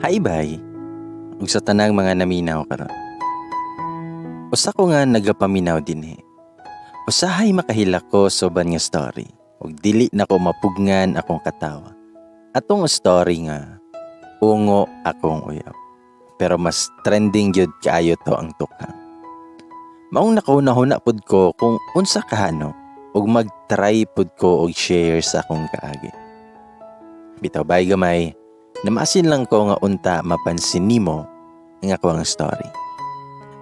Hi bay. Ug sa tanang mga naminaw karon. Usa ko nga nagapaminaw dinhi. Usahay makahilak ko sa uban nga story ug dili nako mapugngan akong katawa. Atong story nga ungo akong uyab. Pero mas trending gyud kaayo to ang tukhang. Maong nakahuna-huna pud ko kung unsa kahano ug mag-try pud ko og share sa akong kaagi. Bitaw bay gamay, namaasin lang ko nga unta mapansin nimo ang akoang story.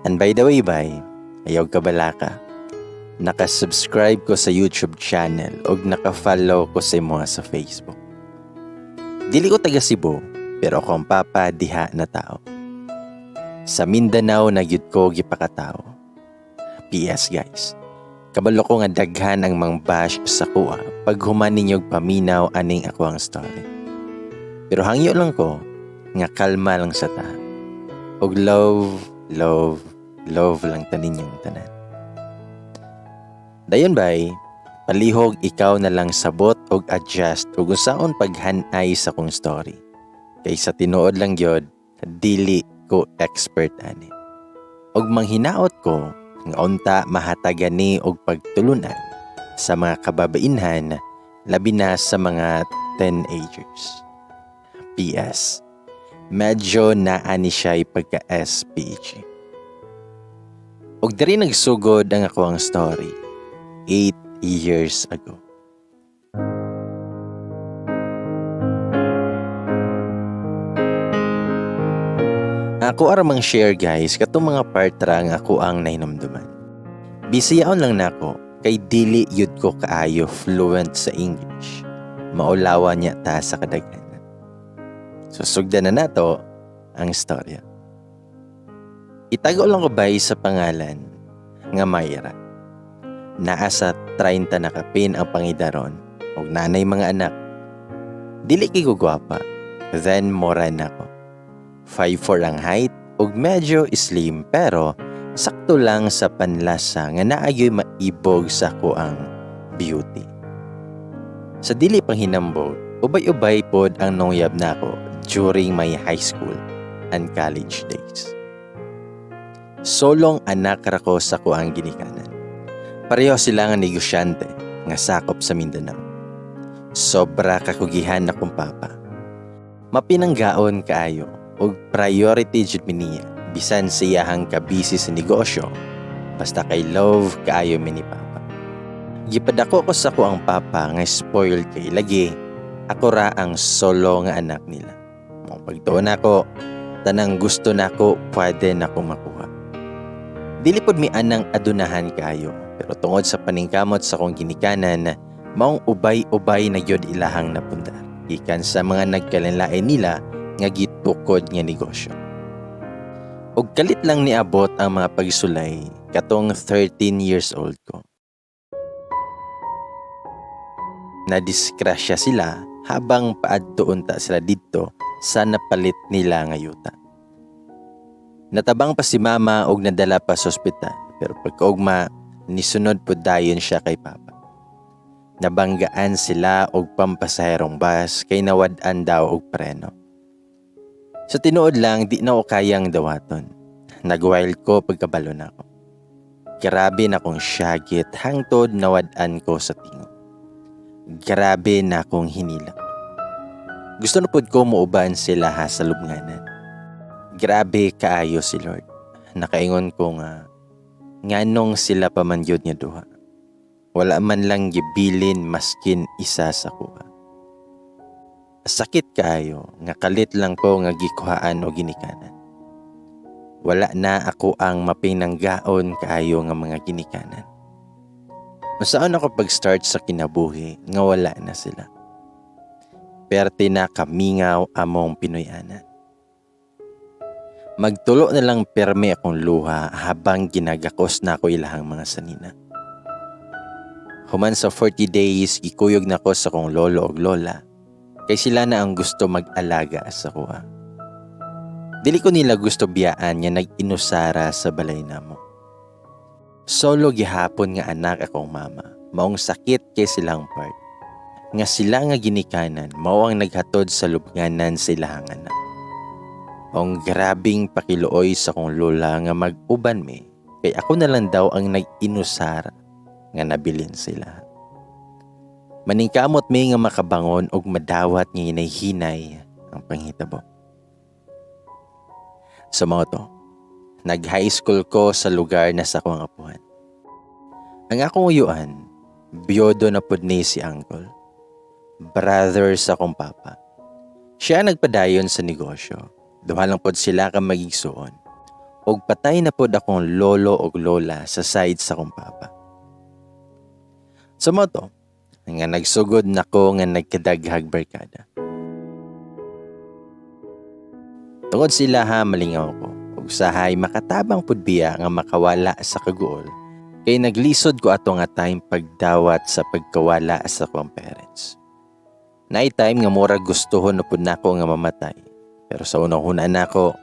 And by the way bay, ayaw kabalaka. Naka-subscribe ko sa YouTube channel ug naka-follow ko sa imo sa Facebook. Dili ko taga Cebu, pero ako ang papa diha na tao. Sa Mindanao na gyud ko gipakatao. PS guys, kabalo ko nga daghan ang mang-bash sa kuha pag human ninyog paminaw aning ako ang story. Pero hangyo lang ko nga kalma lang sa ta. Og love, love, love lang ta ninyong tanan. Dayon bay, palihog ikaw na lang sabot og adjust ug unsaon paghanay sa kong story. Kay sa tinuod lang gyud, dili ko expert ani. Og manghinaot ko nga unta mahatagan ni og pagtulunan sa mga kababainhan, labi na sa mga teenagers. PS, medyo naani siya pagka SPG. Og diri nagsugod ang ako ang story 8 years ago. Ako aramang share guys, katong mga part ra nga ako ang nahinumduman. Bisayaon lang nako kay dili yud ko kaayo fluent sa English. Maulawa niya ta sa kadaghanan. So sugdan na nato ang istorya. Itago lang ko bay sa pangalan nga Myra. Naa sa 30 na kapin ang pangidaron ug nanay mga anak. Dili kay ko gwapa, then mora nako. 5'4 ang height ug medyo slim pero sakto lang sa panlasa nga naagyoy maibog sa ako ang beauty. Sa dili pang hinambog, ubay-ubay pod ang nongyab nako during my high school and college days. Solong anak ra ko sa kuang ginikanan. Pareho sila nga negosyante nga sakop sa Mindanao. Sobra kakugihan akong papa. Mapinanggaon kaayo og priority jud mi niya bisan siyahang kabisi sa negosyo basta kay love kaayo mi ni papa. Gipadako ko sa kuang papa nga spoiled kay lagi ako ra ang solo nga anak nila. Mao pagtuon nako, tanang gusto nako pwede nako makuha. Dili pod mi anang adunahan kaayo pero tungod sa paningkamot sa akong ginikanan maong ubay-ubay na gyud ilahang napundar gikan sa mga nagkalinlain nila nga gitukod nga negosyo. Og kalit lang niabot ang mga pagsulay katong 13 years old ko. Nadisgrasya sila habang paadto unta sila didto sa napalit nila nga yuta. Natabang pa si mama og nadala pa sa ospital pero pagkaugma nisunod pud dayon siya kay papa. Nabanggaan sila og pampasaherong bus kay nawad-an daw og preno. Sa tinuod lang, di na ko kayang dawaton. Nag-wild ko pagkabalo na ako. Grabe na akong syagit hangtod nawad-an ko sa tingo. Grabe na akong hinila. Gusto na pud ko muuban sila ha sa lubnganan. Grabe kaayo si Lord. Nakaingon ko nga, nganong sila pa man gyud nga duha. Wala man lang gibilin maskin isa sa kuha. Sakit kaayo nga kalit lang ko nga gikuhaan o ginikanan. Wala na ako ang mapinanggaon kaayo nga mga ginikanan. Unsaon ako pag-start sa kinabuhi nga wala na sila. Perte na kamingaw among Pinoy-anan. Magtulo na lang perme akong luha habang ginagakos na ako ilahang mga sanina. Human sa 40 days, gikuyog na ko sa akong lolo og lola kay sila na ang gusto mag-alaga sa kuha. Dili ko nila gusto biyaan nga nag-inusara sa balay namo. Solo gihapon nga anak akong mama, maong sakit kay silang part. Nga sila nga ginikanan, mao ang naghatod sa lubnganan sa ilahang anak. Ang grabing pakiluoy sa kong lola nga mag-uban mi kay ako na lang daw ang nag-inusar nga nabilin sila. Maningkamot mi nga makabangon og madawat nga hinay-hinay ang panghitabo. Sa mga to, nag-high school ko sa lugar na sa akong apuhan. Ang akong uyuan, biyodo na pud ni si uncle. Brother sa akong papa. Siya ang nagpadayon sa negosyo. Duha lang pod sila ka magigsuon. Og patay na pod akong lolo og lola sa side sa akong papa. Sa mao to, nga nagsugod nako nga nagkadaghag barkada. Tungod sila ha malingaw ko. Ug sahay makatabang pud biya nga makawala sa kaguol kay naglisod ko ato nga time pagdawat sa pagkawala sa akong parents. Naay time nga murag gustuhon na pud nako nga mamatay. Pero sa unang huna nako,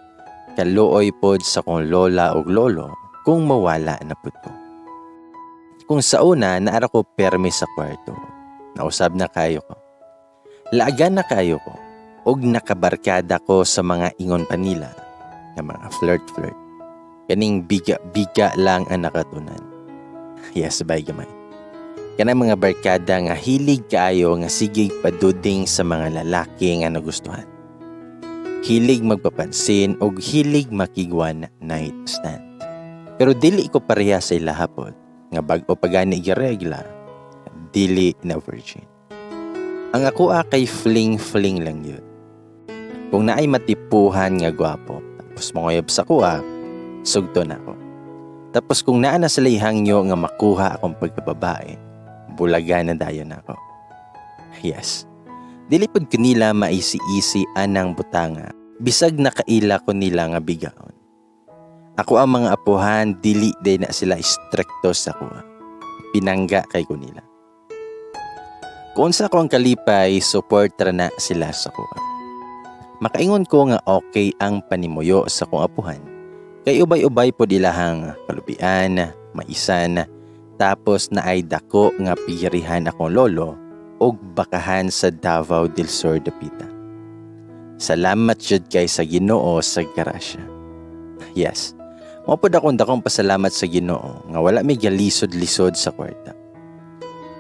kaluoy pod sa akong lola ug lolo kung mawala na pud ko. Kung sa una, naara ko permi sa kwarto. Nausab na kayo ko. Laagan na kayo ko. Og nakabarkada ko sa mga ingon pa nila nga mga flirt-flirt. Kaning biga-biga lang ang nakatunan. Yes, bye gamay. Kanang mga barkada nga hilig kaayo nga sigig paduding sa mga lalaki nga nagustuhan. Hilig magpapansin og hilig makig one night stand. Pero dili ko pareha sa ilaha pod nga bag-o pa gani giregla, dili na virgin. Ang ako kay fling-fling lang yun. Kung naay matipuhan nga gwapo, tapos manguyab sa kuha, sugto na ako. Tapos kung naa na sa hangyo nga makuha akong pagkababae, bulaga na dayon ako. Yes. Dili pud kanila maisi-isi anang butanga, bisag nakaila ko nila nga bigaon. Ako ang mga apuhan, dili day na sila istrikto sa kuha. Pinangga kay ko nila. Kung sa ko ang kalipay, support ra na sila sa kuha. Makaingon ko nga okay ang panimuyo sa kong apuhan. Kay ubay-ubay pod ilahang kalubian, maisan, tapos na ay dako nga pigirihan akong lolo og bakahan sa Davao del Sur dapita. Salamat jud kay sa Ginoo sa grasya. Yes. Mao pod akong dakong pasalamat sa Ginoo nga wala mi galisod-lisod sa kwarta.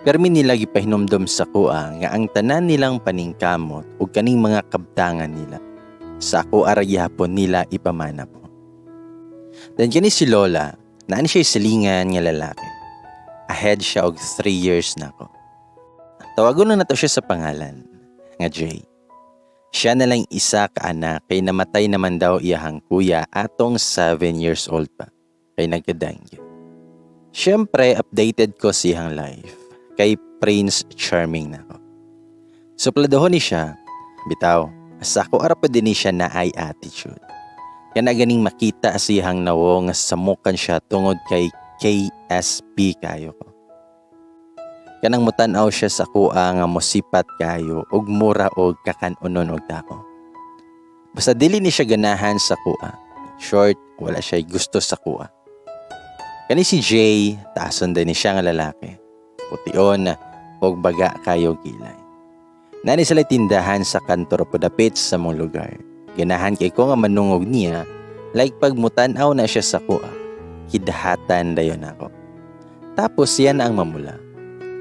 Permi nila gipahinumdom sa kuha nga ang tanan nilang paningkamot ug kaning mga kabtangan nila sa ako ara gihapon nila ipamana po. Then kini si Lola, naan siya silingan nga lalaki. Ahead siya og 3 years nako. Tawagon na nato siya sa pangalan nga Jay. Siya na lang isa ka anak kay namatay naman daw iyahang kuya atong 7 years old pa kay nagka-dengue. Siyempre updated ko siyang life kay Prince Charming na ako. Supladohon ni siya, bitaw, sa ako ara pa din ni siya na ay attitude. Kana ganing makita siyang nawo nga samukan siya tungod kay KSP kayo ko. Kanang mutan-aw siya sa kuha nga mosipat kayo ug mura og kakanunon og dako. Basta dili ni siya ganahan sa kuha. Short, wala siya gusto sa kuha. Kani si Jay, taason din ni siya nga lalaki. Pution og baga kayo kilay. Nani sila tindahan sa kanto ra dapit sa mong lugar. Ganahan kay ko nga manungog niya, like pag mutan-aw na siya sa kuha, kidhatan dayon ako. Tapos siya na ang mamula.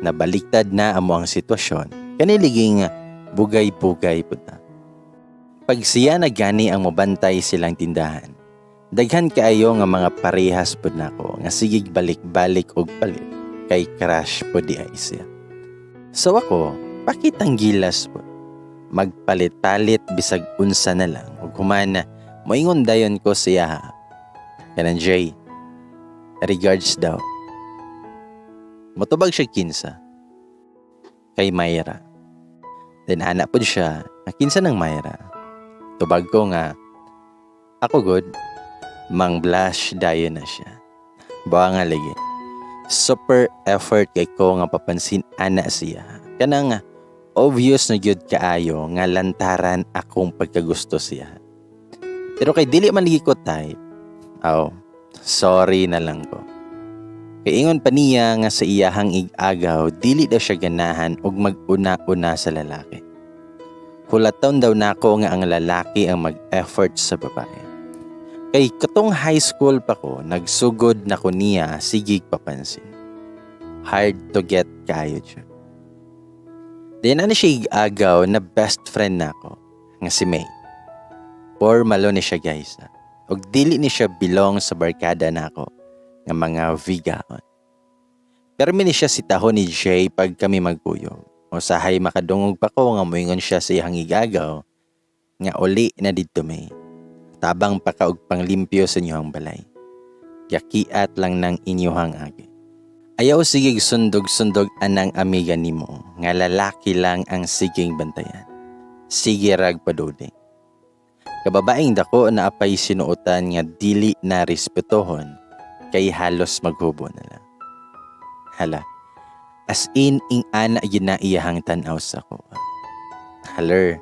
Nabaliktad na amo ang sitwasyon, kaniliging bugay-bugay pud ta. Pag siya na gani ang mobantay silang tindahan, daghan kaayo nga mga parehas pud nako nga sigig balik-balik og palit kay crush pud di ay siya. So ako, pakitang gilas pud. Magpalit-palit bisag unsa na lang ug human moingon dayon ko siya. Kanang Jay, regards daw. Motubag siya kinsa kay Myra. Then ana pud siya nga kinsa ng Myra. Tubag ko nga ako good, mang blush dayon na siya. Bawa nga lagi. Super effort kay ko nga papansin ana siya. Kanang obvious na gyud kaayo nga lantaran akong pagkagusto siya. Pero kay dili man lagi ko type, aw, sorry na lang ko. Kay ingon pa niya nga sa iyahang ig-agaw, dili daw siya ganahan og mag-una-una sa lalaki. Hulaton daw nako nga ang lalaki ang mag-effort sa babae. Kay katong high school pa ko, nagsugod na ko niya sigig papansin. Hard to get kayo siya. Then ano siya agaw na best friend nako nga si May. Pormalo ni siya, guys. Og dili ni siya belong sa barkada nako nga mga vigaon. Pero ni siya si taho ni Jay pag kami magkuyog. Usahay makadungog pa ko nga moingon siya sa iyang igagaw nga uli na didto, May. Tabang pa ka og panglimpyo sa inyong balay. Yakiat lang ng inyuhang agi. Ayaw sigig sundog-sundog anang amiga nimo nga lalaki lang ang siging bantayan. Sige rag paduding. Kababaeng dako na apay sinuotan nga dili na respetuhon kay halos maghubo na lang. Hala, as in ing ana yun na iyahang tanaw sa ko. Haler,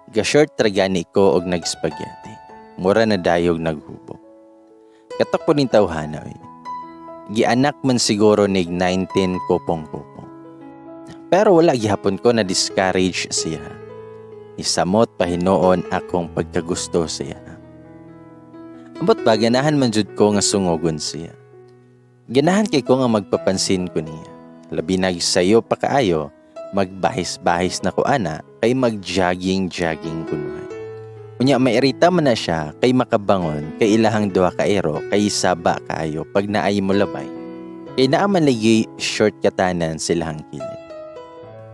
ga-short ra gani ko og nag-spaghetti. Mura na dayog naghubo. Katok po ning tawhana oy. Gianak man siguro nig 19 kupong-kupong. Pero wala gihapon ko na discourage siya. Isamot pa hinuon akong pagkagusto siya. Ambot ba, ganahan man jud ko nga sungogon siya. Ganahan kay ko nga magpapansin ko niya. Labi nag sayo pa kaayo, magbahis-bahis na ko ana kay mag-jogging-jogging kunuhay. Unya mairita man na siya kay makabangon kay ilahang duha ka ero kay saba kaayo pag naay mo labay. Kay naa man lagi short katanan silahang kilid.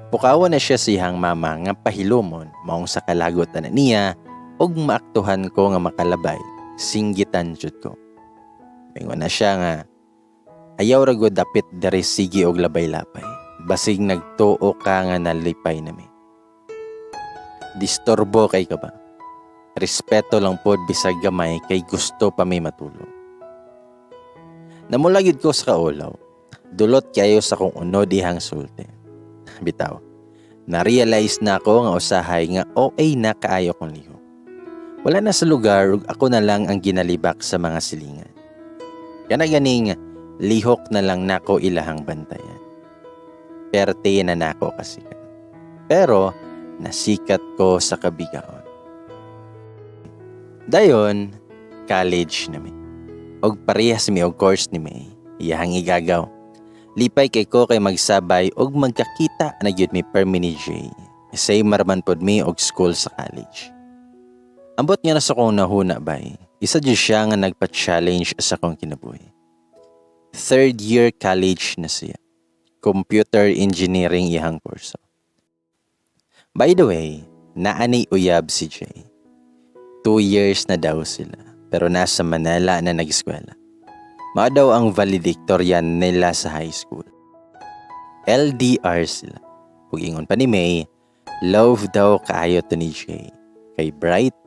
Pukawa na siya siyang mama nga pahilumon maong sa kalagot na niya ug maaktuhan ko nga makalabay, singgitan jud ko. Mingon na siya nga ayaw ra gud dapit diri sige og labay-labay. Basig nagtuo ka nga nalipay nami. Disturbo kay ka ba? Respeto lang pod bisag gamay kay gusto pa may matulog. Namula gyud ko sa kaulaw. Dulot kayo sa kong unod ihang sulti. Bitaw. Na-realize na ako nga usahay nga okay na kaayo kong lihok. Wala na sa lugar ug ako na lang ang ginalibak sa mga silingan. Kana ganing lihok na lang nako ilahang bantayan. Perte na nako kasikat. Pero nasikat ko sa kabigaon. Dayon, college na mi. Og parehas mi og course ni May. Iyahang igagaw. Lipay kay ko kay magsabay og magkakita na gyud mi permi ni Jay. Same man pod mi og school sa college. Ambot nga na sa kong nahuna bay, isa jud siya nga nagpa-challenge sa akong kinabuhi. Third year college na siya. Computer engineering iyang kurso. By the way, naanay uyab si Jay. 2 years na daw sila, pero nasa Manila na nag-eskwela. Mao daw ang valedictorian nila sa high school. LDR sila. Ug ingon pa ni May, love daw kaayo to ni Jay. Kay bright,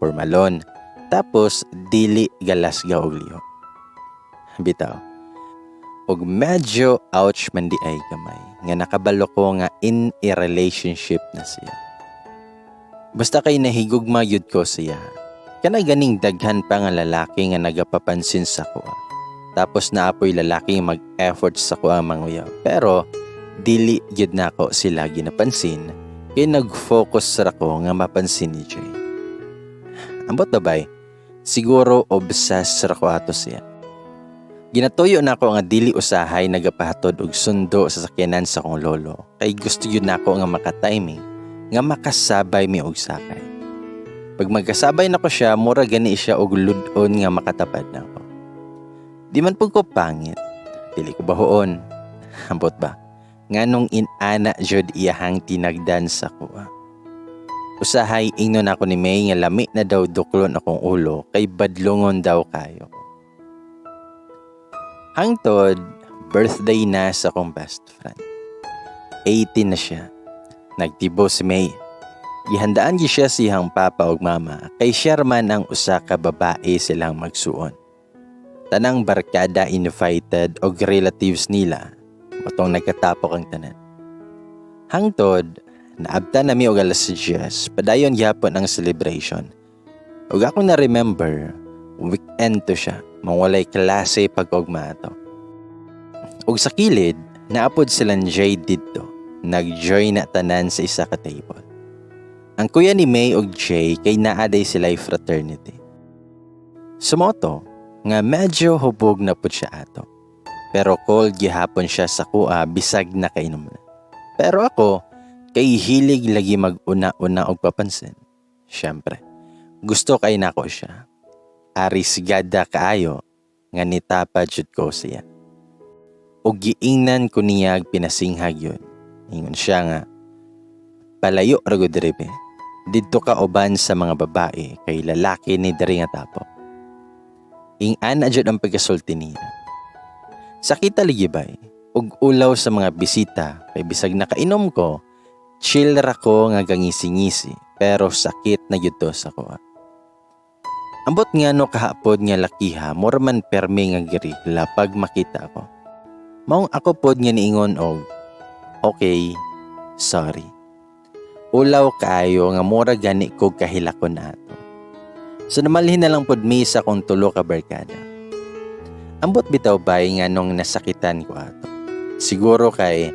formalon, tapos dili galasga og lihok. Bitaw. Og medyo ouch man di ay gamay, nga nakabalo ko nga in a relationship na siya. Basta kay nahigugma gyud ko siya. Kana ganing daghan pa nga lalaki nga nagapapansin sa kuha. Tapos naapoy lalaki nga mag-effort sa kuha manguyab. Pero dili gyud nako sila ginapansin kay nag-focus ra ko nga mapansin ni Jay. Ambot ba bay? Siguro obsessed ra ko ato siya. Ginatuyo nako nga dili usahay nagapahatod og sundo sa sakyanan sa akong lolo kay gusto gyud nako nga maka-timing nga makasabay mi og sakay. Pag magkasabay nako siya, mura gani siya og lud-on nga makatapad nako. Di man pud ko pangit, dili ko bahoon. Ambot ba? Nganong inana jud iyahang tinagdan sa kuha. Usahay ingnon ako ni May nga lami na daw duklon akong ulo kay badlongon daw kayo. Hangtod, birthday na sa akong best friend. 18 na siya. Nagtibo si May. Gihandaan gi siya siyang papa ug mama kay siya man ang usa ka babae silang magsuon. Tanang barkada invited og relatives nila motong nagkatapok ang tanan. Hangtod, naabtan nami og alas 10, padayon gyapon ang celebration. Ug ako na remember, weekend to siya, mawalay klase pag ugma ato. Ug sa kilid, naapod silang Jay didto. Nag-join na tanan sa isa ka table. Ang kuya ni May og Jay kay naa diay sila fraternity. So mao to nga medyo hubog na pud siya ato. Pero cold gihapon siya sa kuha bisag nakainom na. Pero ako kay hilig lagi mag-una-una og papansin. Syempre, gusto kay nako siya. Arisgada kaayo nga nitapad jud ko siya. Og giingnan ko niya pinasinghag yun. Ingon siya nga, "Palayo ra gud diri be. Didto ka uban sa mga babae kay lalaki ni diri nga tapok." Ing-ana jud ang pagkasulti niya. Sakita lagi bay, ug ulaw sa mga bisita kay bisag nakainom ko, chill ra ko nga gangisi-ngisi pero sakit na gyud to sa kuha. Ambot nga no kahapod nga lakiha, mura man permi nga girigla pag makita ako. Maong ako pod nga niingon og, "Okay, sorry." Ulaw kaayo nga mura gani ko kahilakon ato. So namalhin na lang pod mi sa akong tulo ka barkada. Ambot bitaw bay nga nung nasakitan ko ato. Siguro kay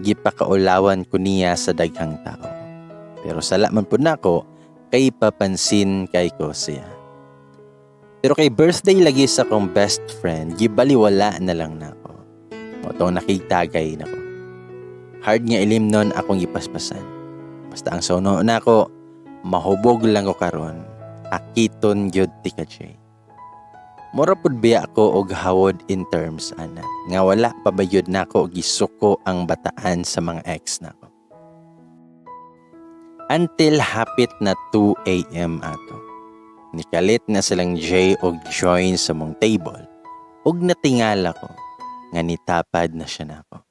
gipakaulawan ko niya sa daghang tao. Pero sala man pud nako kay papansin kay ko siya. Pero kay birthday lagi sa akong best friend, gibaliwala na lang nako. Mao tong nakigtagay nako. Hard nga ilimnon akong gipaspasan. Basta ang suno nako, mahubog lang ko karon, akiton gyud ti ka Jay. Mura pud biya ako og hawod in terms ana, nga wala pa ba gyud nako gisuko ang bataan sa mga ex nako. Until hapit na 2 a.m. ato. Nikalit na silang Jay og join sa mong table ug natingala ko nga nitapad na siya nako.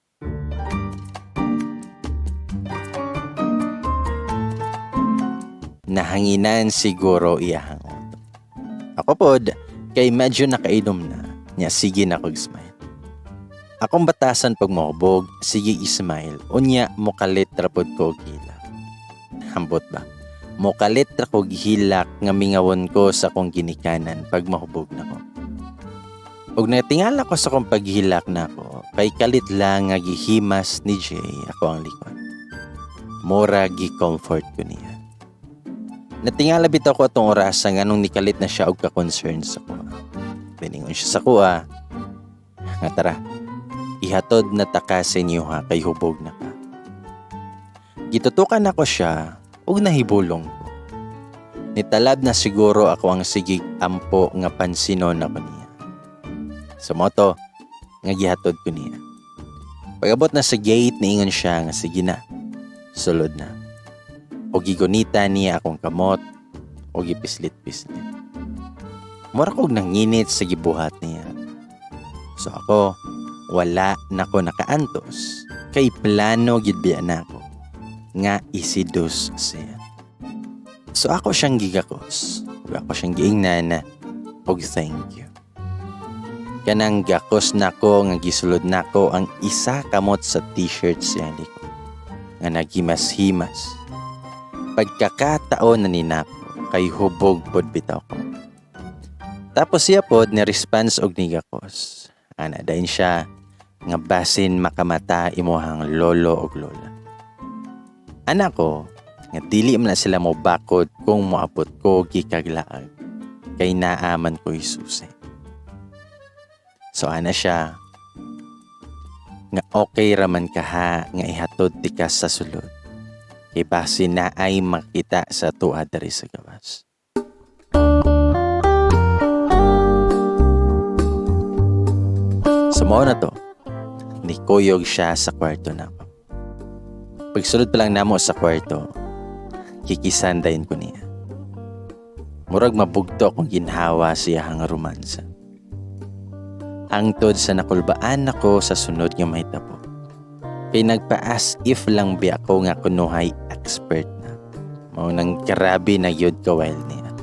Nahanginan siguro iyahang utok. Ako pod, kay medyo nakainom na, nya sige na kog smile. Akong batasan pag mahubog, sige ismile, unya mukalit ra pod ko og hilak. Ambot ba? Mukalit ra kog hilak nga mingawon ko sa akong ginikanan pag mahubog na ko. Ug natingala ko sa akong paghilak nako, kay kalit lang nga gihimas ni Jay ako ang likod. Mura gi-comfort ko niya. Natingala bitaw ko atong orasa nga nung nikalit na siya og ka-concern sa kuha. Piningon siya sa kuha, nga tara, ihatod na ta ka sa inyo ha, kay hubog na ka. Gitutukan ako siya ug nahibulong ko. Nitalab na siguro ako ang sigig ampo nga pansinon ako niya. Sa moto, nga gihatod ko niya. Pag-abot na sa gate, niingon siya nga sige na, sulod na. O gigunita niya akong kamot o gipislit-pislit. Mura kog nanginit sa gibuhat niya. So ako, wala na ko nakaantos kay plano gid biya nako nga isidus siya. So ako siyang gigakos. Ug ako siyang giingnan og thank you. Kanang gakos nako nga gisulod nako ang isa kamot sa t-shirt siya likod nga nagimas-himas. Pagkakataon na ninako kay hubog pod bitaw ko. Tapos siya pod ni response og nigakos. Ana dayon siya nga basin makamata imuhang lolo og lola. Ana ko nga dili man na sila mo bakod kung moabot ko gikaglaag kay naaman ko susi. So ana siya nga okay raman ka ha nga ihatod ti ka sa sulod. Kay basin na ay makita sa tuwa diri sa gawas. So mao na to, nikuyog siya sa kwarto nako. Pagsulod pa lang namo sa kwarto, kikisan dayon ko niya. Murag mabugto akong ginhawa siya hang romansa. Hangtod sa nakulbaan nako sa sunod nga mahitabo. Kay nagpa-as if lang biya ko nga kunuhay expert na. Mao nang grabe na gyud ka-wild niya.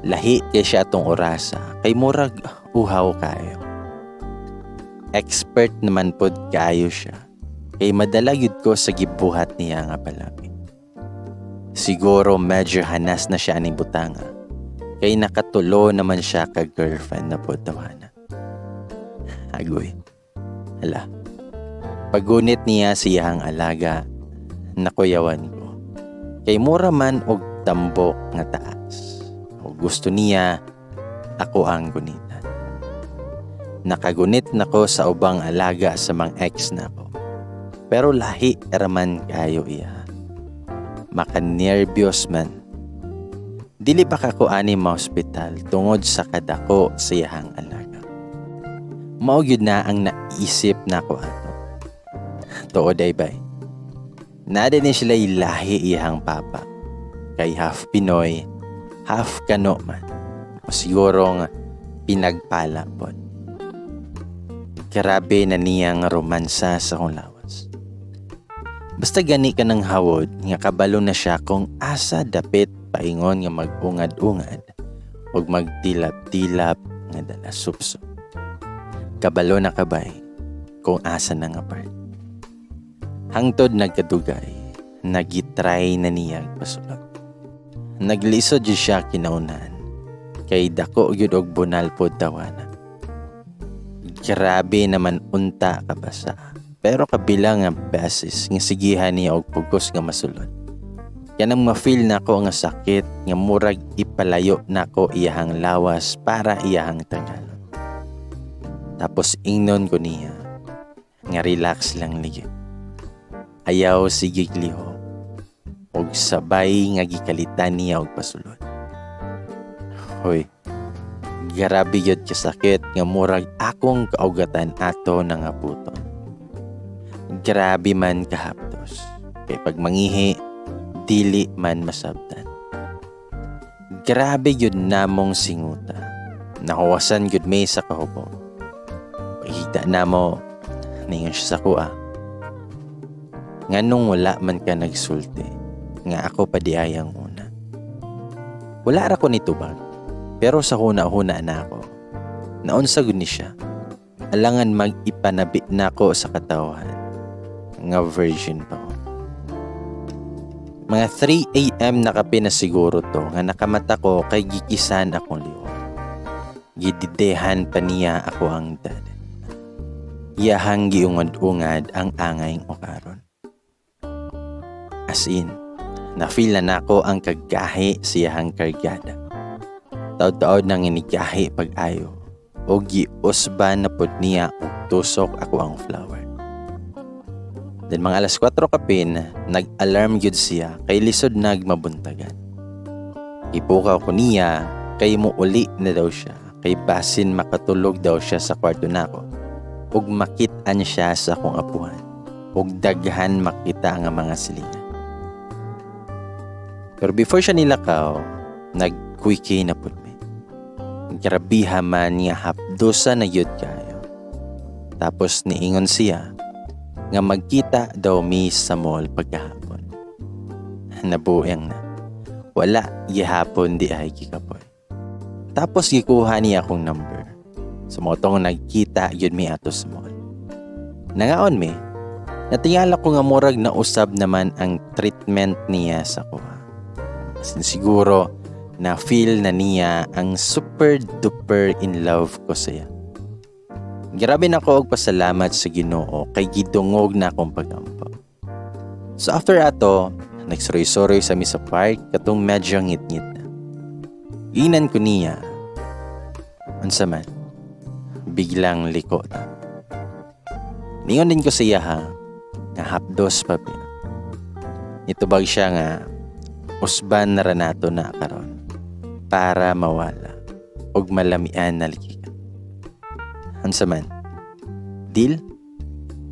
Lahi kay siya atong orasa, kay murag uhaw kayo. Expert naman pod kaayo siya. Kay madala gyud ko sa gibuhat niya nga palagi. Siguro medyo hanas na siya aning butanga. Kay nakatulo naman siya ka girlfriend na pod tawana. Agoy. Hala. Pagunit niya siyang alaga, nakuyawan ko. Kay mura man og tambok nga taas. O gusto niya ako ang gunitan. Nakagunit nako sa ubang alaga sa mga ex nako. Pero lahi raman kayo iya. Makanerbyos man. Dili pa ka ko ani ma-hospital tungod sa kadako sa iyahang alaga. Mao gyud na ang naisip nako ato. Tuod ay bay. Naa ni sila lahi iyahang papa. Kay half Pinoy, half Kano man. O siguro nga pinagpala pod. Grabe na niyang romansa sa akong lawas. Basta gani ka ng hawod nga kabalo na siya kung asa dapit paingon nga mag-ungad-ungad ug magtilap-tilap nga dala supso. Kabalo na kabay kung asa na nga part. Hangtod nagkadugay, nagitry na niya pasulod. Naglisod jud siya kinaunan kay dako gyud og bunal pod tawana. Grabe naman unta kabasa. Pero kabila nga beses nga sigihan niya og pugos nga masulod. Kanang ma-feel nako nga sakit nga murag ipalayo nako iyahang lawas para iyahang tanggalon. Tapos ingnon ko niya nga relax lang ligi. Ayaw sige lihok. Og sabay nga gikalitan niya og pasulod. Hoy, grabe gyud kasakit nga murag akong kaugatan ato na nga puton. Grabe man kahapdos. Kay pag mangihi, dili man masabtan. Grabe gyud namong singuta. Nahuwasan gyud may sa kahubog. Pagkita namo, ningon siya sa kuha. Nganong wala man ka nagsulti, nga ako pa di ay ang una. Wala ra ko nitubag, pero sa huna-huna na ako. Naunsa gud ni siya. Alangan mag-ipanabi na ako sa katawhan nga virgin pa ko. Mga 3 a.m. Nakape na siguro to nga nakamata ko kay gikisan akong lihok. Gididehan pa niya ako ang dad. Iyahang giungad-ungad ang angay ukaron. As in, na-feel na nako ang kagahi sa iyahang kargada. Taod-taod nang inigahi pag-ayo o giusban na pod niya og tusok ako ang flower. Then mga alas 4 kapin, nag-alarm gyud siya kay lisod nagmabuntagan. Ipukaw ko niya kay muuli na daw siya kay basin makatulog daw siya sa kwarto nako ug makit-an siya sa akong apuhan ug daghan makita nga mga silingan. Pero before siya nilakaw, nag-quickie na pud mi. Grabiha man nga hapdosa na gyud kayo. Tapos niingon siya nga magkita daw mi sa mall pagkahapon. Nabuang na. Wala gihapon di ay gikapoy. Tapos gikuha niya akong number. So mao tong nagkita gyud mi ato sa mall. Nangaon mi. Natingala ko nga murag nausab naman ang treatment niya sa kuha. As in, siguro na feel na niya ang super duper in love ko siya. Grabe na ko og pasalamat sa Ginoo kay gidungog na akong pagampo. So after ato, nagsuroy-suroy sa mi sa park katong medyo ngit-ngit na. Giingnan ko niya. Unsa man, biglang liko ta. Ningon din ko sa iya ha, nga hapdos pa ba. Nitubag siya nga usban na ra nato na karon para mawala ug malamian na lagi ka. Unsa man? Deal?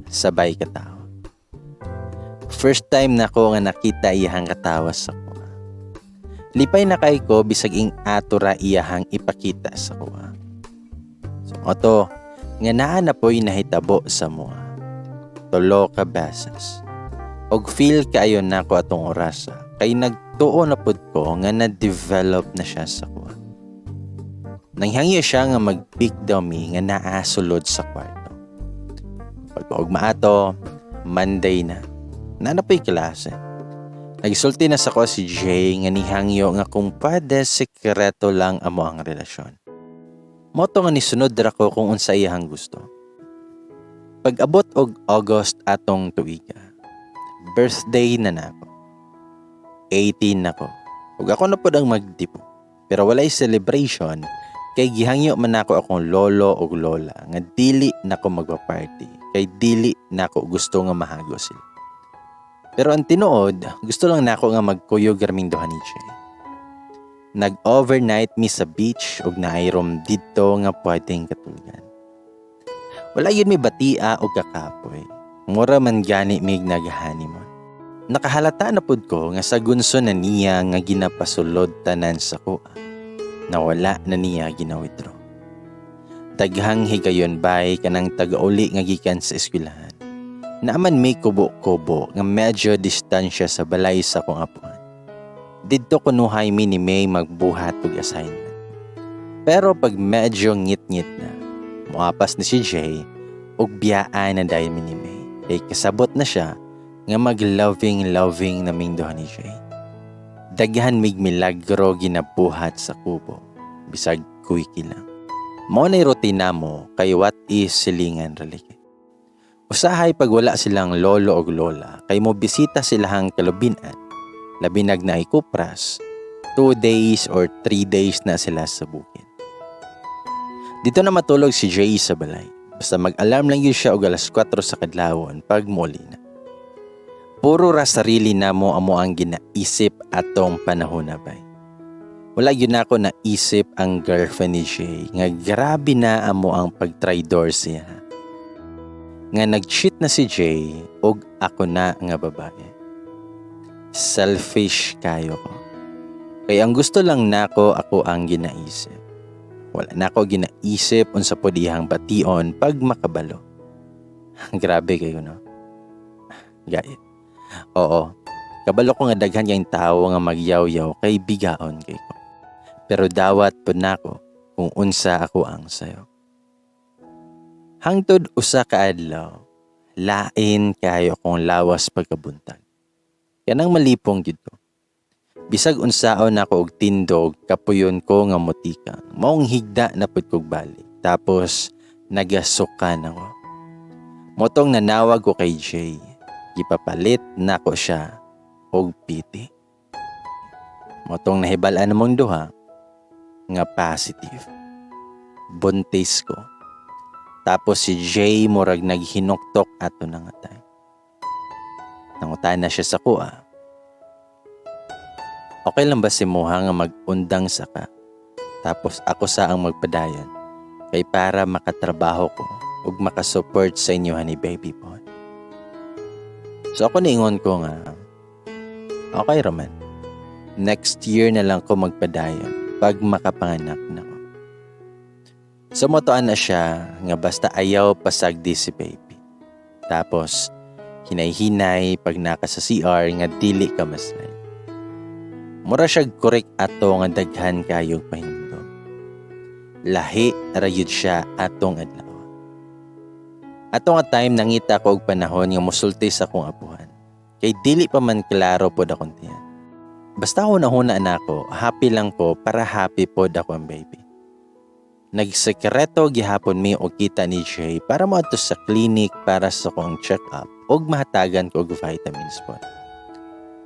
Sabay katawa. First time na ko nga nakita iyahang katawa sa kuha. Lipay na kay ko bisag ing ato ra iyahang ipakita sa kuha. So ato nga naa na po'y nahitabo sa mua. 3 ka beses. Og feel kaayo nako atong orasa kay nagtuo na pud ko nga na-develop na siya sa kuha. Nanghangyo siya nga mag-pick daw mi nga naa sulod sa kwarto. Pag maato, Monday na. Naa na po'y klase. Nagsulti na sa ko si Jay nga nihangyo nga kung pwede sekreto lang amo ang relasyon. Mao to nga nisunod ra ko kung unsa iyahang gusto. Pag-abot og August atong tuiga, birthday na nako. 18 na ko. Ug ako na pod ang magdebut. Pero walay celebration kay gihangyo man nako akong lolo ug lola nga dili nako magpa-party kay dili nako gusto nga mahago sila. Pero ang tinuod, gusto lang nako nga magkuyog raming duha ni Jay. Nag-overnight mi sa beach ug naay room didto nga pwedeng katulgan. Wala gyud mi batia og kakapoy. Mura man gani mig nag-honeymoon. Nakahalata na pud ko nga sa gunso na niya nga ginapasulod tanan sa kuha, na wala na niya gina-withdraw. Daghang higayon bay kanang taga-uli nga gikan sa eskwelahan. Naa man may kubo-kubo nga medyo distansya sa balay sa akong apuhan. Didto kunuhay mi ni May magbuhat og assignment. Pero pag medyo ngit-ngit na, muapas ni si Jay ug biyaan na dayon mi ni May. Kay kasabot na siya nga mag-loving-loving naming duha ni Jay. Daghan mig milagro ginabuhat sa kubo, bisag quickie lang. Mao na'y rutina mo kay what is silingan ra lagi. Usahay pag wala silang lolo og lola kay mo bisita silahang kalubinan, labi nag naay kupras, 2 days or 3 days na sila sa bukid. Didto na matulog si Jay sa balay. Basta mag-alarm lang gyud siya og alas 4 sa kadlawon pag muli na. Puro ra sarili namo amo ang ginaisip atong panahon na bay. Wala gyud nako naisip ang girlfriend ni Jay nga grabe na amo ang pagtraidor siya. Nga nag-cheat na si Jay og ako na nga babae. Selfish kayo ko. Kay ang gusto lang nako, ako ang ginaisip. Wala nako ginaisip unsa pod iyang bation pag makabalo. Grabe kayo, no? Gayet. Oo. Kabalo ko nga daghan kayong tao nga magyaw-yaw kay bigaon kay ko. Pero dawat pod nako kung unsa ako ang sayo. Hangtod usa ka adlaw, lain kayo akong lawas pagkabuntag. Kanang malipong gyud ko. Bisag unsaon nako og tindog, kapuyon ko nga motikang. Maong higda na pud kog balik. Tapos nagasuka na ko. Mao tong nanawag ko kay Jay. Gipapalit nako siya og PT. Mao tong nahibal-an namong duha nga positive. Buntis ko. Tapos si Jay murag naghinuktok ato na nga time. Nangutana siya sa kuha. "Okay lang ba sa imuha nga mag-undang sa ka? Tapos ako sa ang magpadayon. Kay para makatrabaho ko ug makasupport sa inyo ni baby po." So ako niingon ko nga, okay raman. Next year na lang ko magpadayon pag makapanganak na ko. So motuan na siya nga basta ayaw pasagdi si baby. Tapos hinay-hinay pag naka sa CR nga dili ka maslide. Mura siya correct ato nga daghan kayog pahinumdom. Lahi ra gyud siya atong adlaw. Ato nga time, nangita ko og panahon nga musulti sa akong apuhan. Kay dili pa man klaro pod akong tiyan. Basta huna-huna nako, happy lang ko para happy pod ako ang baby. Nagsekreto gihapon mi og kita ni Jay para moadto sa clinic para sa akong check-up ug mahatagan ko og vitamins pod.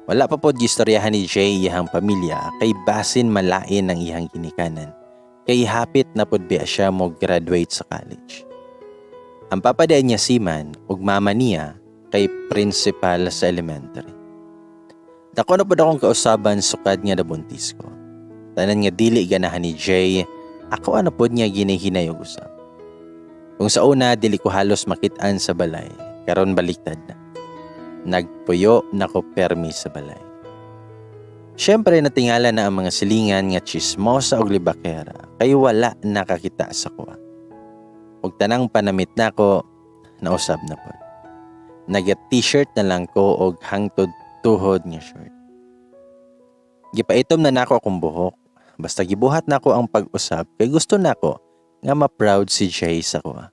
Wala pa pod gistoryahan ni Jay iyang pamilya kay basin malain ang iyang ginikanan. Kay hapit na pod biya siya mo graduate sa college. Ang papa diay niya seaman ug mama niya kay principal sa elementary. Dako na pod akong kausaban sukad nga nabuntis ko. Tanan nga dili ganahan ni Jay, ako ana pod niya ginahinay og usab. Kung sa una dili ko halos makit-an sa balay, karon baliktad na. Nagpuyo na ko permi sa balay. Siyempre natingala na ang mga silingan nga chismosa og libakera kay wala nakakita sa kuha. Ug tanang panamit nako nausab na pod. Naga t-shirt na lang ko og hangtod tuhod nga short. Gipaitom na nako akong buhok. Basta gibuhat nako ang pag-usab kay gusto nako nga ma-proud si Jay sa kuha.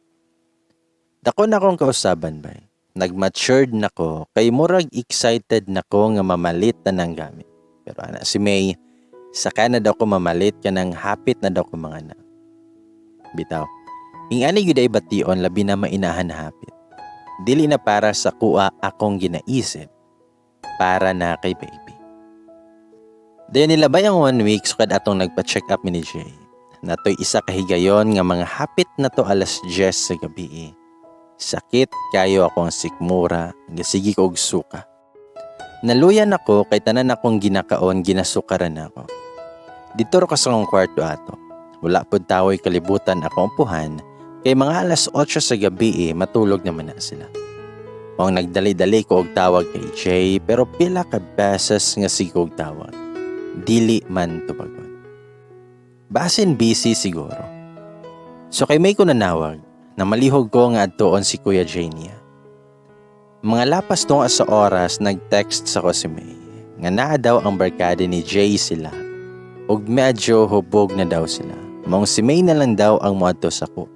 Dako na akong kausaban bay. Nag-matured na ko kay murag excited na ko nga mamalit na ng gamit. Pero ana si May, saka na daw ko mamalit kanang hapit na daw ko manganak. Bitaw, ing-ani gyud ay bation, labi na mainahan hapit. Dili na para sa kuha akong ginaisip, para na kay baby. Dayon nilabay ang one week sukad atong nagpa-check up mi ni Jay. Natoy isa ka higayon nga mga hapit na to alas 10 sa gabi. Sakit kayo ako ang sikmura, gasigi ko og suka. Naluyan ako kay tanan akong ginakaon ginasukaran ako. Dito ra ka sa akong kwarto ato. Wala pod tawoy kalibutan ako ampuhan kay mga alas 8 sa gabi eh, matulog naman na sila. Maong nagdali-dali ko og tawag kay Jay pero pila ka beses nga sige og tawag. Dili man tubagon. Basin busy siguro. So kay May ko nanawag na malihog ko nga adtuon si Kuya Jay niya. Mga lapas tunga sa oras nag-text sa ko si May nga naa daw ang barkada ni Jay sila ug medyo hubog na daw sila. Maong si May na lang daw ang moadto sa ko.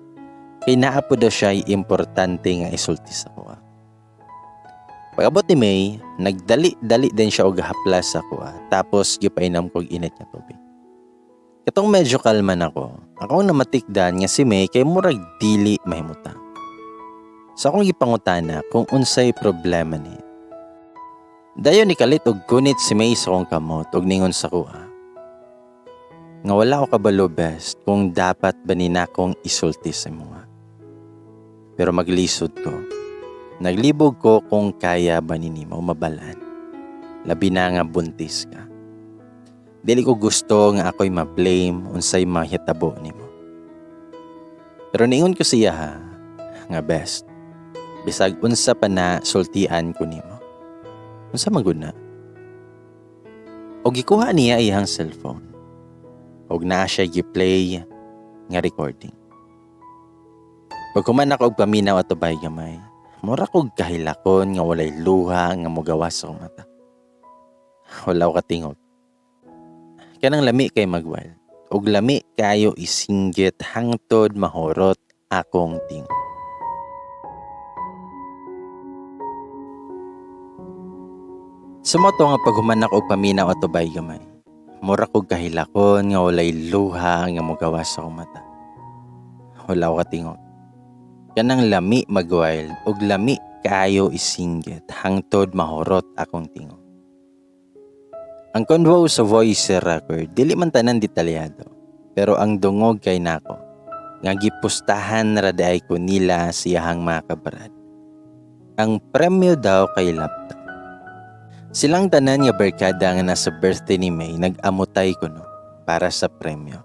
Kay naa po daw siya importante nga isulti sa ko. Pag-abot ni May, nagdali-dali din siya og haplas sa ko. Tapos gipainom ko og init nga tubig. Katong medyo kalma na ko, ako namatikdan nga si May kay murag dili mahimutang. Sa akong gipangutana kung unsay problema niya. Dayon nikalit og gunit si May sa akong kamot og ningon sa kuha. Nga wala ko kabalo best kung dapat ba ni nakong isulti sa mga. Pero maglisod ko. Naglibog ko kung kaya ba ni nimo mabalan. Labi na nga buntis ka. Dili ko gusto nga ako'y ma-blame unsay mahitabo nimo. Pero niingon ko siya ha, nga best. Bisag unsa pa na sultian ko nimo. Unsa man gud na? Og gikuha niya iyang cellphone. Og naa siya gi-play nga recording. Pagkuman ako og paminaw ato bay gamay, mura kog kahilakon nga walay luha nga mogawas sa akong mata. Wala ko katingog. Kanang lami kay magwal. Og lami kayo isinggit hangtod mahurot akong tingog. Sumoto nga paghuman ako og paminaw ato bay gamay. Mura kog kahilakon nga walay luha nga mogawas sa akong mata. Wala ko katingog. Kanang lami magwild og lami kaayo isinggit hangtod mahurot akong tingog. Ang convo sa voice record dili man tanan detalyado, pero ang dungog kay nako nga gipustahan ra diay ko nila siyahang mga kabrad. Ang premyo daw kay laptop. Silang tanan nga barkada nga nasa birthday ni May nag-amutay kuno para sa premyo.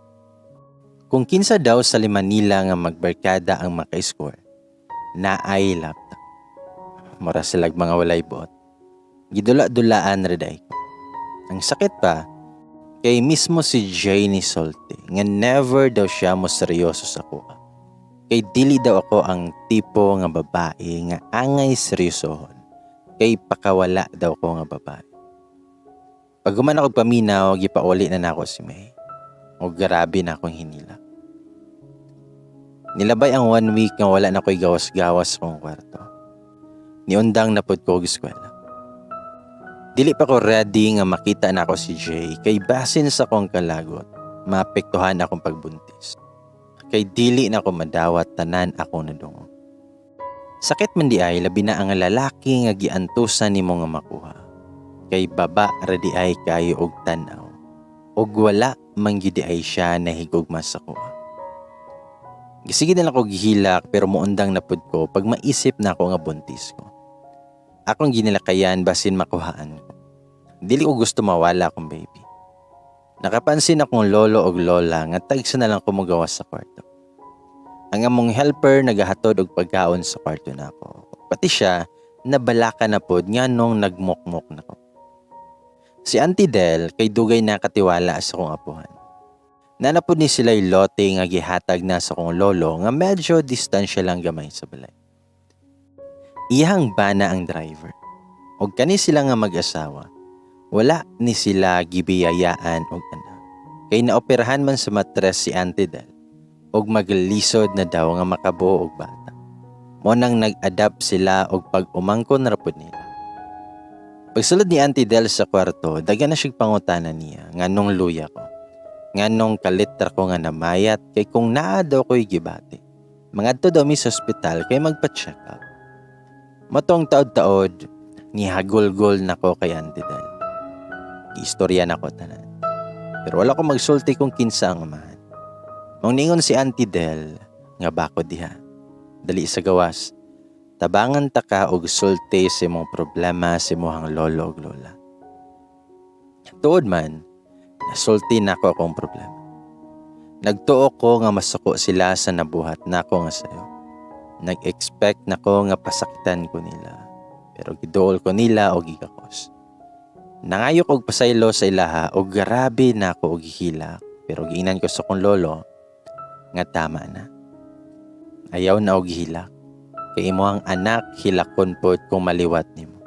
Kung kinsa daw sa lima nila nga magbarkada ang maka-score, naay laptop. Mura silag mga walay buot. Gidula-dulaan ra diay ko. Ang sakit pa, kay mismo si Jay ni Solte nga never daw siya mo seryoso sa kuha. Kay dili daw ako ang tipo nga babae nga angay seryosohon. Kay pakawala daw ko nga babae. Pag human ako paminaw, gipauli na nako si May. O grabe na akong hinila. Nilabay ang 1 week nga wala na ko'y gawas-gawas kong kwarto. Niundang na pod ko og eskwela. Dili pa ko ready nga makita na ako si Jay kay basin sa kong kalagot, maapektuhan akong pagbuntis. Kay dili na ko madawat tanan akong nadungog. Sakit man di ay labi na ang lalaki nga giantusan nimo nga makuha. Kay baba ra di ay kayo og tan-aw. Og wala man gyud di ay siya nahigugma sa kuha. Gisige na lang ko gihilak pero muundang na pud ko pag maisip na ako nga buntis ko. Akong ginilakayan basin makuhaan ko. Dili ko gusto mawala akong baby. Nakapansin akong lolo og lola nga tagsa na lang ko mogawas sa kwarto. Ang among helper nagahatod og pagkaon sa kwarto nako. Pati siya nabalaka na pod nga nung nagmukmok nako. Si Auntie Del kay dugay na katiwala sa akong apuhan. Nanapod ni sila'y lote nga gihatag na sa akong lolo nga medyo distansya lang gamay sa balay. Iyang bana ang driver. Og kani sila nga mag-asawa, wala ni sila gibiyayaan og anak. Kay naoperahan man sa matres si Auntie Del og maglisod na daw nga makabuo og bata. Mo nang nag-adapt sila og pag-umangkon ra pud nila. Pagsulod ni Auntie Del sa kwarto, daga na siyang pangutana niya nganong luya ko. Nganong kalitra ko nga namayat kay kung naa daw ko'y gibati. Mangadto daw mi sa ospital kay magpa-check up. Matong taod-taod, nihagulgol na ko kay Auntie Del. Giistorya na ko tanan. Pero wala ko magsulti kung kinsa ang amahan. Maong ningon si Auntie Del nga bako diha. Dali sa gawas. Tabangan ta ka og sulti sa imong problema sa imong lolo ug lola. Tuod man, nasulti nako akong problema. Nagtuo ko nga masuko sila sa nabuhat nako nga sayo. Nag-expect nako nga pasakitan ko nila. Pero giduol ko nila og gigakos. Nangayo og pasaylo sa ilaha og grabe nako og gihilak, pero giingnan ko sa akong lolo nga tama na. Ayaw na og hilak. Kay imo ang anak hilakon pod kung maliwat nimo.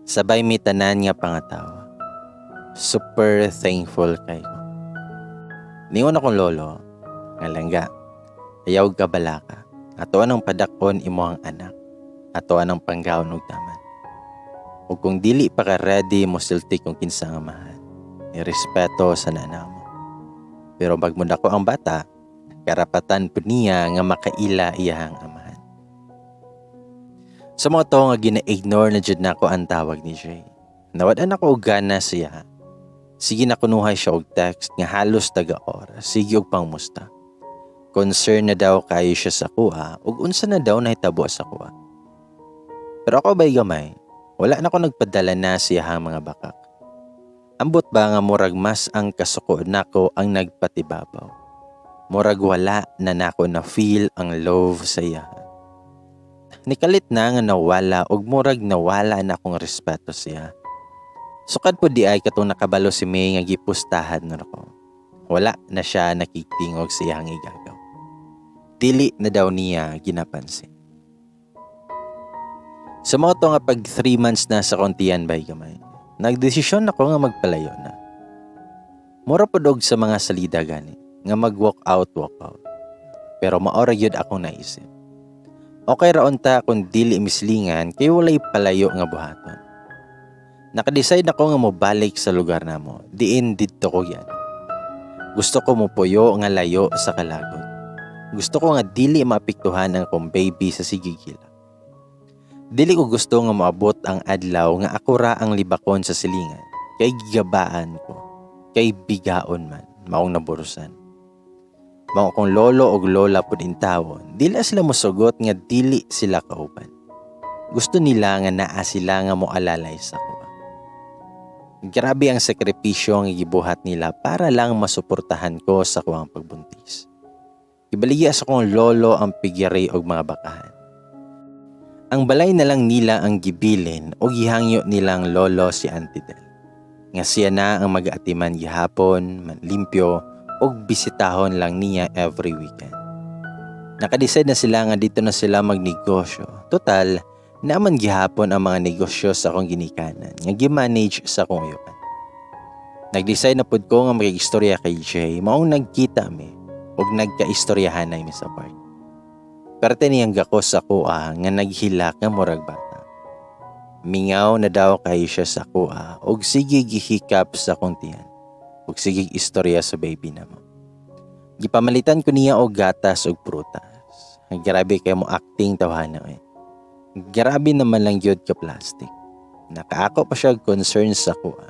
Sabay mi tanan nga pangatawa. Super thankful kay ko. Ningon akong lolo nga, "Langga, ayaw kabalaka. Ato anang padakon imo ang anak. Ato anang panggaon og taman. Ug kung dili pa ka ready mo sulti kung kinsa ang amahan, irespeto sa nana mo. Pero pag mudako ang bata, karapatan pud niya nga makaila iyahang amahan." Sa mga to nga gina-ignore na jud nako ang tawag ni Jay. Nawad-an ako og gana siya. Sige na kunuhay siya og text nga halos taga oras. Sige og pangmusta. Concern na daw kayo siya sa kuha ug unsa na daw nahitabo sa kuha. Pero ako bay gamay, wala na ko nagpadala na siya mga bakak. Ambot ba nga murag mas ang kasuko nako ang nagpatibabaw. Murag wala na nako na feel ang love sa iya. Nikalit na nga nawala og murag nawala na akong respeto siya. Sukad po di ay katong nakabalo si May nga gipustahan na ko. Wala na siya nakitingog sa iyang igagaw. Dili na daw niya ginapansin. Sa mga to nga pag 3 months na sa kontian bay gamay, nagdesisyon ako nga magpalayo na. Mura pod og sa mga salida gani, nga mag walk out, walk out. Pero maora gyud akong naisip. Okay ra unta kung dili mislingan kay walay palayo nga buhaton. Nakadecide ako nga mobalik sa lugar namo, diin didto ko yan. Gusto ko mopuyo nga layo sa kalagot. Gusto ko nga dili maapektuhan ang akong baby sa sigigila. Dili ko gusto nga moabot ang adlaw nga ako ra ang libakon sa silingan, kay gigabaan ko, kay bigaon man, maong naburusan. Mao akong lolo og lola pud intawon, dili sila mosugot nga dili sila kauban. Gusto nila nga naa sila nga moalalay sa kuha. Grabe ang sakripisyo ang gibuhat nila para lang masuportahan ko sa kuwang pagbuntis. Ibaligya sa kong lolo ang piggery og mga bakahan. Ang balay na lang nila ang gibilin o gihangyo nilang lolo si Auntie Del. Nga siya na ang mag-aatiman gihapon, manlimpyo og bisitahon lang niya every weekend. Nakadecide na sila nga dito na sila magnegosyo. Total, naman gihapon ang mga negosyo sa akong ginikanan nga gi-manage sa akong uyupan. Nag-decide na pud ko nga makig-istorya kay Jay, maong nagkita mi ug nagkaistoryahanay mi sa park. Perte niyang gakos sa kuha nga naghilak nga murag bata. Mingaw na daw kay siya sa kuha ug sige gihikap sa akong tiyan ug sige istorya sa baby namo. Gipamalitan ko niya og gatas ug prutas. Grabe kay mo acting tawhana eh. Grabe naman lang gyud ka plastic. Nakaako pa siya og concern sa kuha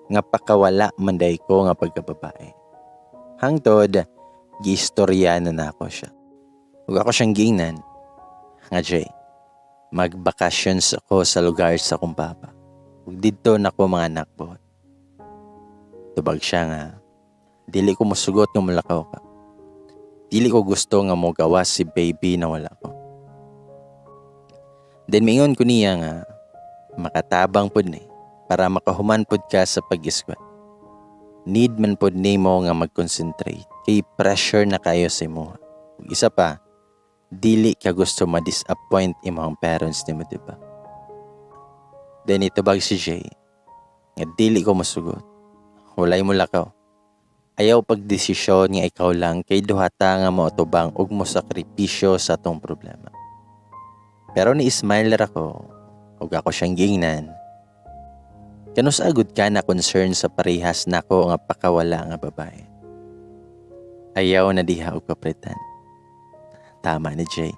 nga pakawala man day ko nga pagkababae. Hangtod giistorya na nako siya. Ug ako siyang giingnan nga, "Jay, magbakasyon ako sa lugar sa akong papa. Ug didto nako mga anak buot." Tubag siya nga, "Dili ko mosugot nga mulakaw ka. Dili ko gusto nga mogawas si baby na wala ko." Then mingon ko niya nga, "Makatabang pud ni para makahuman pud ka sa pag-eskwela. Need man pud nimo nga mag-concentrate kay pressure na kayo sa imo. Ug isa pa, dili ka gusto ma-disappoint imong parents nimo, di ba?" Then itubag si Jay nga, "Dili ko mosugot. Walay mo lakaw. Ayaw pagdesisyon nga ikaw lang kay duha ta nga moatubang ug mo sakripisyo sa atong problema." Pero ni smile ra ko ug ako siyang giingnan. "Kanus-a gud ka na concern sa parehas nako nga pakawala nga babae? Ayaw na diha og papretan." Tama ni Jay.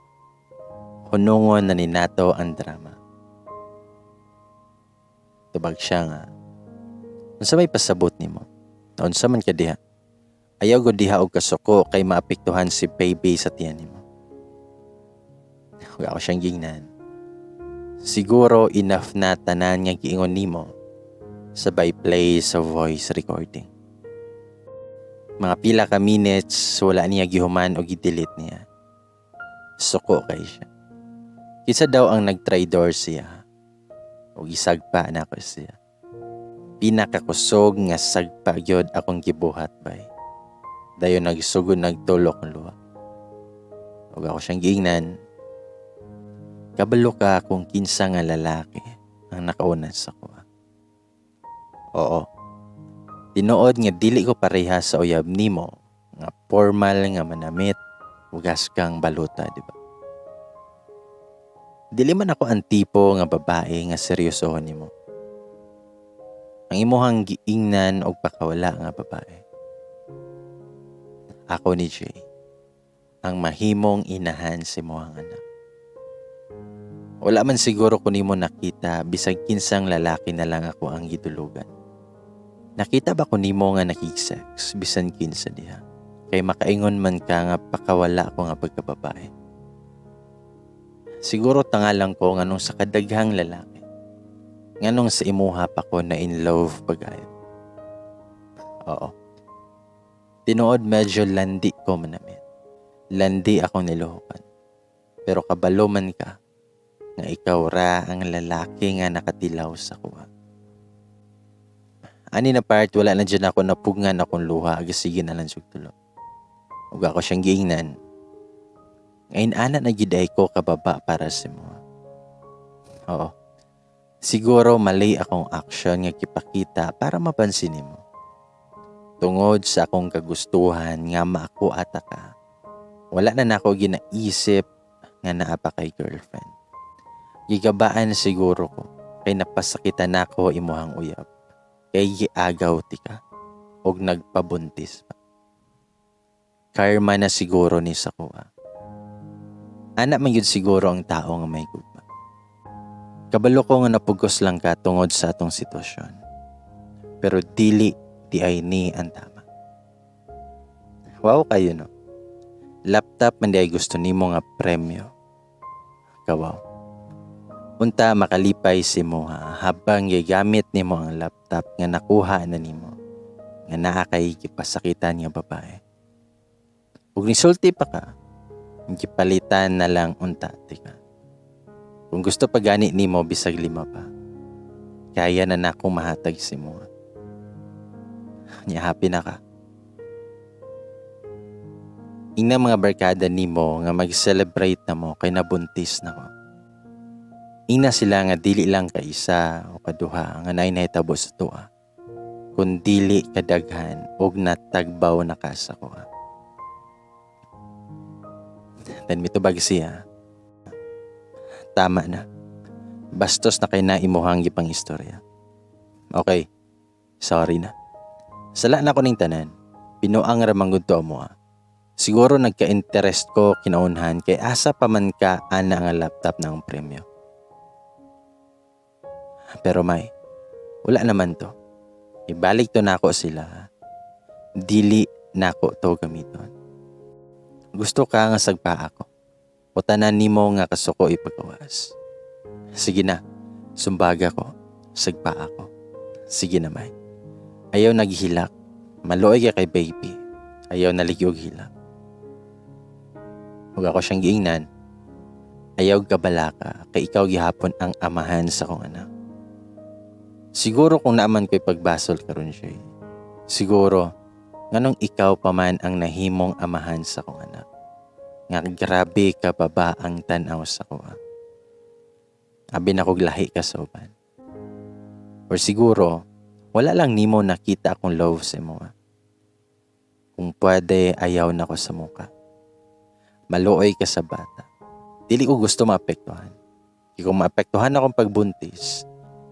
Hunungon na ni nato ang drama. Tubag siya nga, "Unsa may pasabot nimo? Naunsa man ka diha? Ayaw gud diha og kasuko kay maapektuhan si baby sa tiyan nimo. Ug ako siyang gingnan. Siguro enough na tanan nga giingon nimo sabay play sa voice recording. Mga pila ka minutes, wala niya gihuman o gi-delete niya. Suko kay siya. Kinsa daw ang nagtraidor siya? O gisagpa nako siya. Pinakakusog nga sagpa gyud akong gibuhat, bay. Dayon nagsugod nagtulok ang luha. Ug ako siyang giingnan. Kabalo ka kung kinsa nga lalaki ang nakauna sa akoa. Oo. Tinuod nga dili ko pareha sa uyab nimo nga formal nga manamit ug kang baluta, di ba? Dili man ako ang tipo nga babae nga seryosohon nimo. Ang imuhang giingnan og pakawala nga babae. Ako ni Jay, ang mahimong inahan sa imong anak. Wala man siguro ko nimo nakita bisag kinsang lalaki na lang ako ang gidulugan. Nakita ba ko nimo nga nakig-sex bisan kinsa diha? Kay makaingon man ka nga pakawala ko nga pagkababae. Siguro tanga lang ko nganong sa kadaghang lalaki. Nganong sa imuha pa ko na in love pagayo. Oo. Tinuod medyo landi ko manamit. Landi ako niluhukan. Pero kabalo man ka nga ikaw ra ang lalaki nga nakatilaw sa akoa. Ani na part, wala na dyan ako napugngan akong luha, sige na lang tulo. Ug ako siyang giingnan. Ngayon ana na gyud ay ko kababa para sa imo. Oo. Siguro mali akong action nga gipakita para mapansin nimo. Tungod sa akong kagustuhan nga maako ata ka. Wala na nako ginaisip nga naa pa kay girlfriend. Gigabaan siguro ko kay napasakitan nako imuhang uyab. Kay giagaw tika og nagpabuntis pa. Karma na siguro ni sa akoa. Ana man gyud siguro ang tao nga may gugma. Kabalo ko nga napugos lang ka tungod sa atong sitwasyon. Pero dili di ay ni ang tama. Wow kayo, no? Laptop man di ay gusto nimo nga premyo. Kawaw. Unta makalipay si mo ha, habang gigamit nimo ang laptop nga nakuha na nimo nga naa kay gipasakitan nga babae. Ug nisulti pa ka, gipalitan na lang unta tika. Kung gusto pa gani nimo bisag 5 pa, kaya na nako mahatag si mo. Nya happy na ka. Ingna mga barkada nimo nga mag-celebrate na mo kay nabuntis na ko. Ingna sila nga dili lang ka isa o kaduha nga naay nahitabo sa atoa, kun dili kadaghan og natagbaw na ka sa akoa. Then mitubag siya. Tama na. Bastos na kay na imuhang gipang istorya. Okay. Sorry na. Sala na ko ning tanan. Pinuang ra man gud to amo ah. Siguro nagka-interest ko kinaunhan kay asa pa man ka ana nga laptop ng premyo. Pero may, wala naman to. Ibalik to nako sila. Dili nako to gamiton. Gusto ka nga sagpa ako. O tanan nimo nga kasuko ipagawas. Sige na, sumbaga ko. Sagpa ako. Sige na, may. Ayaw naghilak. Maluoy ka kay baby. Ayaw naligi og hilak. Ug ako siyang giingnan. Ayaw kabalaka kay ikaw gihapon ang amahan sa akong anak. Siguro kung naaman ko'y pagbasol karon siya. Siguro, nganong ikaw pa man ang nahimong amahan sa akong anak. Nga grabe ka pa ba ang tan-aw sa akoa. Abi na kog lahi ka sa uban. Or siguro, wala lang nimo nakita akong love sa imo. Kung pwede, ayaw na ko sa muka. Maluoy ka sa bata. Dili ko gusto maapektuhan. Kay kung maapektuhan akong pagbuntis,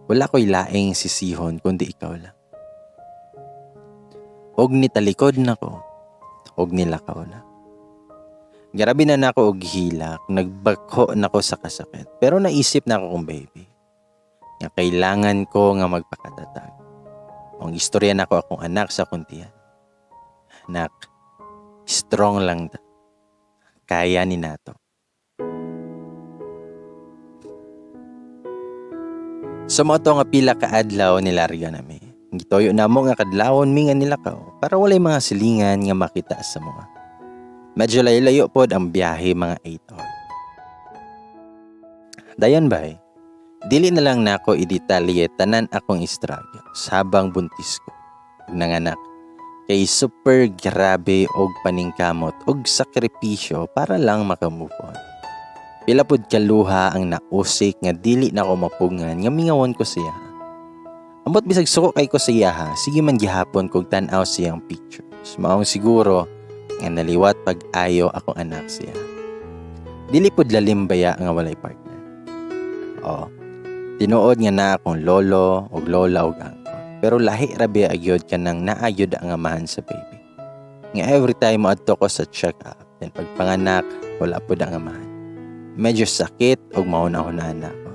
wala ko'y laing sisihon kundi ikaw lang. Og nitalikod na ko, og nilakaw na. Grabe na nako og hilak, nagbakho na ko sa kasakit. Pero naisip na ako kong baby, nga kailangan ko nga magpakatatag. Ang istorya nako akong anak sa akong tiyan. "Nak, strong lang ta. Kaya ni nato." Sa mao to nga pila ka adlaw nilarga nami. Gituyo namo nga kadlawon mi nga nilakaw para walay mga silingan nga makita sa mga. Medyo layo-layo pod ang biyahe, mga 8 hours. Dayon bay, dili na lang nako i-detalye tanan akong struggles habang buntis ko ug nanganak. Kay super grabe og paningkamot og sakripisyo para lang makamove on. Pila pud kaluha ang nausik nga dili na ako mapugngan nga mingawon ko siya. Ambot bisag suko kay ko siya ha, sige man gihapon kog tan-aw siyang pictures. Maong siguro nga naliwat pag-ayo akong anak siya. Dili pud lalim baya nga walay partner. Oo. Tinuod nga na akong lolo og lola og uncle. Pero lahi ra biya gyud kanang naa gyud ang amahan sa baby. Nga every time moadto ko sa check-up, then pagpanganak, wala pud ang amahan. Medyo sakit og mahuna-huna na ako.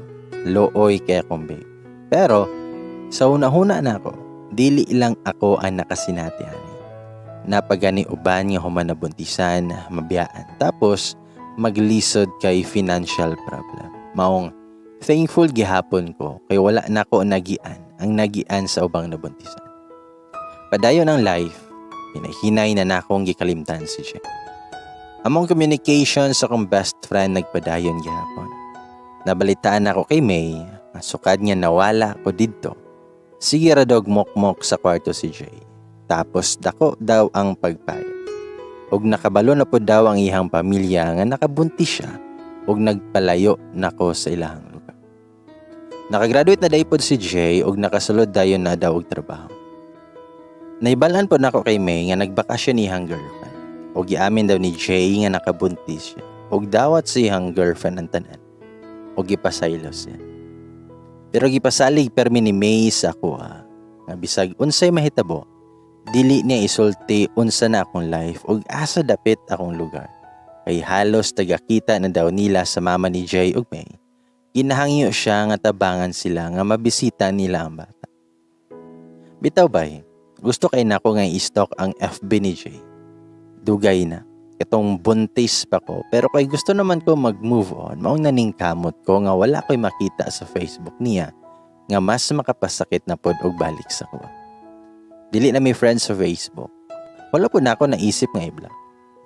Looy kay akong baby. Pero sa huna-huna na ako, dili lang ako ang nakasinati ani. Napagani uban nga human nabuntisan, mabiyaan. Tapos maglisod kay financial problem. Maong thankful gihapon ko kay wala nako nagian ang nagian sa ubang nabuntisan. Padayon ang life, hinahinay na nakong gikalimtan si Jay. Among communication sa akong best friend nagpadayon gihapon. Nabalitaan ako kay May, sukad nga nawala ko didto. Sige ra daw mokmok sa kwarto si Jay. Tapos dako daw ang pagpayat. Og nakabalo na po daw ang iyang pamilya nga nakabuntis siya og nagpalayo nako sa ilahang lugar. Nakagraduate na day pod si Jay og nakasulod dayon na daw og trabaho. Naibalaan po nako kay May nga nagbakasyon iyang girlfriend. Og giamin daw ni Jay nga nakabuntis siya. Og dawat sa iyang girlfriend ang tanan. Og gipasaylo siya. Pero gipasalig permi ni May sa ako. Nga bisag unsay mahitabo, dili niya isulti unsa na akong life og asa dapit akong lugar. Kay halos tagakita na daw nila sa mama ni Jay ug May. Ginahangyo siya nga tabangan sila nga mabisita nila ang bata. Bitaw bay, gusto kay nako nga i-stalk ang FB ni Jay. Dugay na. Katong buntis pa ko. Pero kay gusto naman ko mag-move on, maong naningkamot ko nga wala ko'y makita sa Facebook niya nga mas makapasakit na pod og balik sa kuha. Dili na may friends sa Facebook. Wala po na ako naisip nga i-block.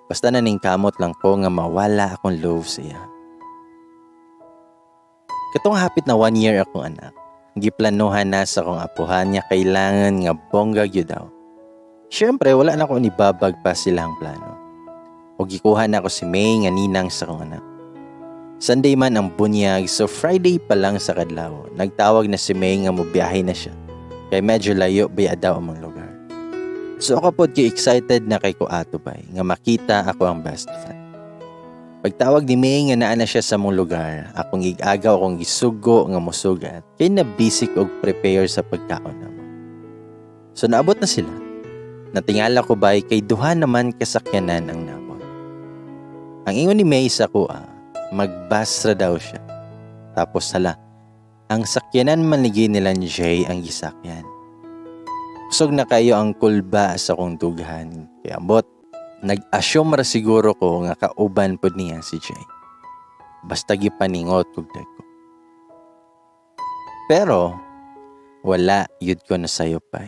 Basta naningkamot lang ko nga mawala akong love sa iya. Katong hapit na 1 year akong anak, giplanuhan na sa akong apuhan nga kailangan nga bongga gyud daw. Siyempre, wala na ko ni babag pa silang plano. O gikuha na ako si May nga ninang sa akong anak. Sunday man ang bunyag, so Friday pa lang sa kadlaw, nagtawag na si May nga mobiyahe na siya. Kay medyo layo baya daw among lugar. So ako pod kay excited na kay ko ato bay, nga makita ako ang best friend. Pagtawag ni May nga naa na siya sa mong lugar, akong gig-agaw akong gisugo nga mosugat, kay nabisik og prepare sa pagkaon namo. So naabot na sila. Natingala ko bay kay duha naman kasakyanan ang nabot. Ang ingon ni May sa kuha, magbas ra daw siya. Tapos hala, ang sakyanan man ligi nila ni Jay ang gisakyan. Kusog na kayo ang kulba sa kong dughan. Kaya ambot, nag-assume ra siguro ko nga kauban pod niya si Jay. Basta gipaningot kog dagko. Pero, wala yud ko na sayo pa.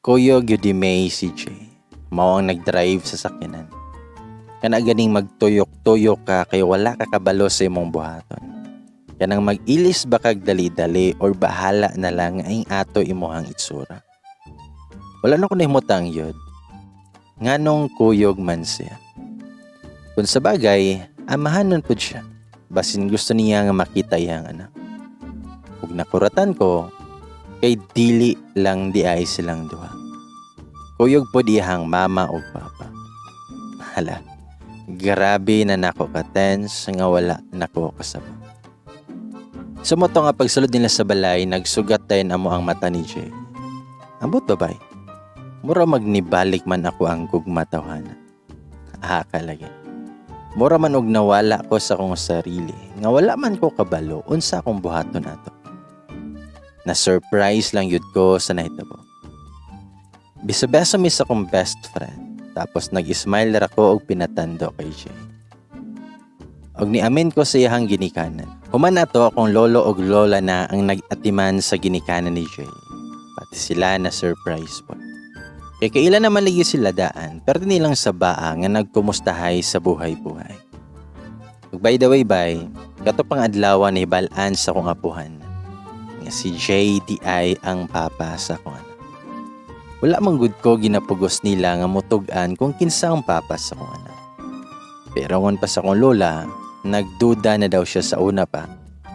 Kuyog yud ni May si Jay. Mao ang nag-drive sa sakyanan. Kana ganing magtuyok-tuyok ka kay wala ka kabalo sa imong buhaton. Kanang mag-ilis ba kag dali-dali or bahala na lang ang ato imuhang itsura. Wala na ko nahimutang yun. Nganong kuyog man siya. Kung sa bagay, amahanon pud siya. Basin gusto niya nga makita iyang anak. Ug nakuratan ko, kay dili lang di ay silang duha. Kuyog pod iyang mama ug papa. Hala, grabe na nako ka-tense nga wala nako kasabot. Sumuto nga pagsulod nila sa balay, nagsugat dayon amo ang mata ni Jay. Ambot babay. Mura magnibalik man ako ang gugma tawhana. Ah, kalagi. Mura man og nawala ko sa akong sarili, nga wala man ko kabalo unsa akong buhaton ato. Na surprise lang yun ko sa nahitabo. Bisa-beso mi sa akong best friend. Tapos nag-smile ra ko og pinatando kay Jay. Og niamin ko sa iyahang ginikanan. Human ato, akong lolo og lola na ang nag-atiman sa ginikanan ni Jay. Pati sila na surprise po. Kay kaila naman lagi sila daan, pero nilang sa baa nga nagkumustahay sa buhay-buhay. Ug by the way, bay, kato pang adlaw nahibal-an sa akong apuhan nga si JDI ang papa sa akong anak. Wala man gud ko ginapugos nila nga mutug-an kung kinsa ang papa sa akong anak. Pero ngon pa sa akong lola, nagduda na daw siya sa una pa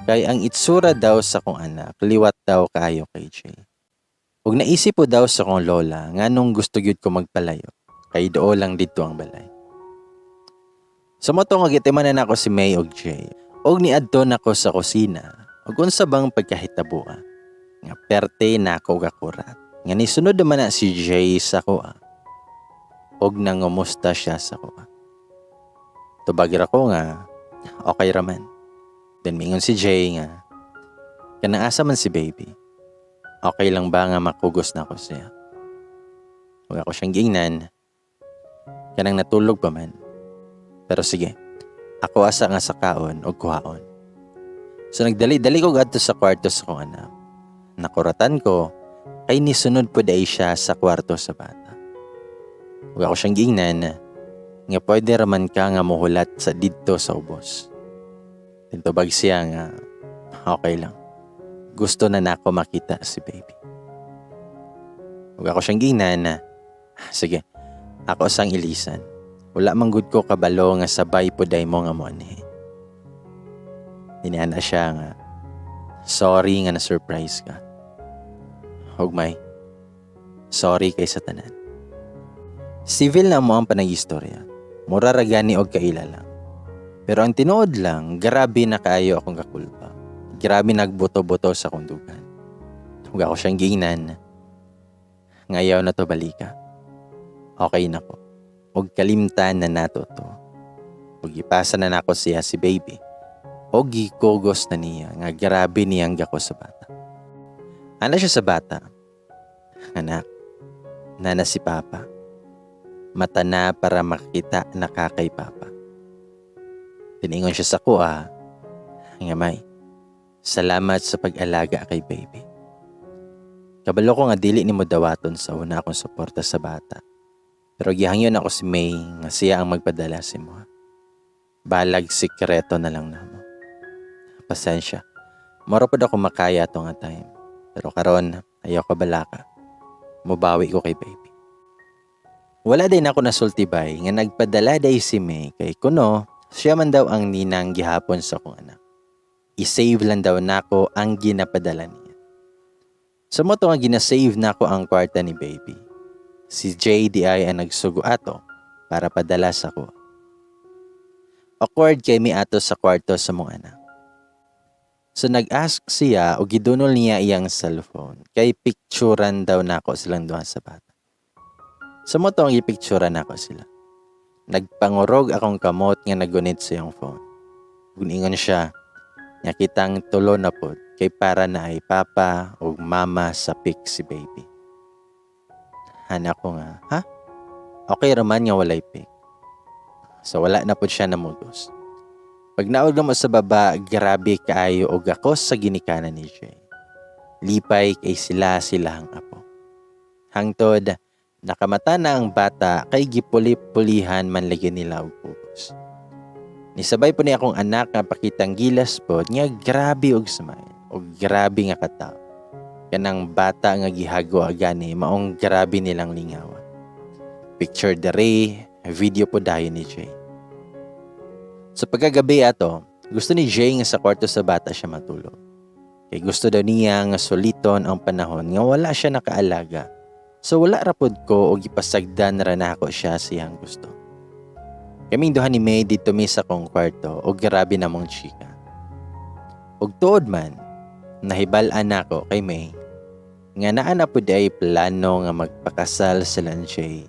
kay ang itsura daw sa akong anak liwat daw kaayo kay Jay. Ug naisip po daw sa akong lola nganong gusto gyud ko magpalayo kay doo lang didto ang balay. Sa mao to nga gitiman na nako si May og Jay. Og niadto nako sa kusina. Og unsa bang pagkahitaboa nga perte nako gakurat. Nga nisunod naman na si Jay sa kuha. Og nangumusta siya sa kuha. Tubag ra ko nga okay raman. Then mingon si Jay nga kanang asa man si baby. Okay lang ba nga makugos na ako siya? Huwag ako siyang giingnan. Kanang natulog pa man. Pero sige, ako asa nga sakaon o kuhaon. So nagdali-dali ko gadto sa kwarto sa kong anak. Nakuratan ko, kay nisunod po day siya sa kwarto sa bata. Huwag ako siyang giingnan nga pwede raman ka nga muhulat sa didto sa ubos. Tintubag siya nga okay lang. Gusto na nako makita si baby. Huwag ako siyang giingnan na, sige, ako sang ilisan. Wala man gud ko kabalo nga sabay po day mo nga mo anhi. Iniana siya nga, sorry nga na-surprise ka. Hugmay, sorry kay sa tanan. Civil na mo ang panag-istorya. Mura ra gani og kaila lang. Pero ang tinuod lang, grabe na kaayo akong kakulpa. Grabe nagbuto-buto sa akong dugan. Huwag ako siyang giingnan. Ngayaw na to balika. Okay na ko. Og kalimtan na nato to. Ug ipasa na nako siya si baby. Og gikugos na niya nga grabe niyang gako sa bata. Ana siya sa bata. Anak, nana si Papa. Mata na para makita na ka kay Papa. Tiningon siya sa kuha. Nga may, salamat sa pag-alaga kay baby. Kabalo ko nga dili nimo dawaton sa una akong suporta sa bata. Pero gihangyon ako si May nga siya ang magpadala sa imo. Balag sikreto na lang namo. Pasensya. Moro pod ako makaya to nga time. Pero karon ayaw ka balaka. Mubawi ko kay baby. Wala din ako nasulti bay nga nagpadala day si May kay kuno siya man daw ang ninang gihapon sa akong anak. I-save lang daw nako ang ginapadala niya. Sa mao to nga gina-save nako ang kwarta ni baby. Si JDI ang nagsugo ato para padala sa ko. Awkward kay mi ato sa kwarto sa mong anak. So nag-ask siya o gidunol niya iyang cellphone kay picturean daw nako silang duha sa bata. Sa mao to ang gipicturean nako sila. Nagpangurog akong kamot nga nagunit sa iyang phone. Guningon siya nga kitang tulo na pod kay para na ay papa o mama sa pic si baby. Hana ko nga, ha? Okay raman nga walay pic. So wala na pod siya namugos. Pag naog mo sa baba, grabe kaayo og ako sa ginikanan ni Jay. Lipay kay sila silahang apo. Hangtod, nakamata na ang bata kay gipuli-pulihan man lagi nila og pugos. Nisabay po ni akong anak nga pakitang gilas pod nga grabe og smile og grabe nga katawa. Kanang bata nga gihago gani maong grabe nilang lingawa. Picture dere, video po dayon ni Jay. Sa pagkagabi ato, gusto ni Jay nga sa kwarto sa bata siya matulog. Kay gusto daw niya nga suliton ang panahon nga wala siya nakaalaga. So wala ra pod ko og ipasagdan ra nako siya siyang gusto. Kaming duha ni May didto mi sa akong kwarto og grabe namong chika. Og tuod man, nahibal-an nako kay May nga naa na pud ay plano nga magpakasal sila ni Jay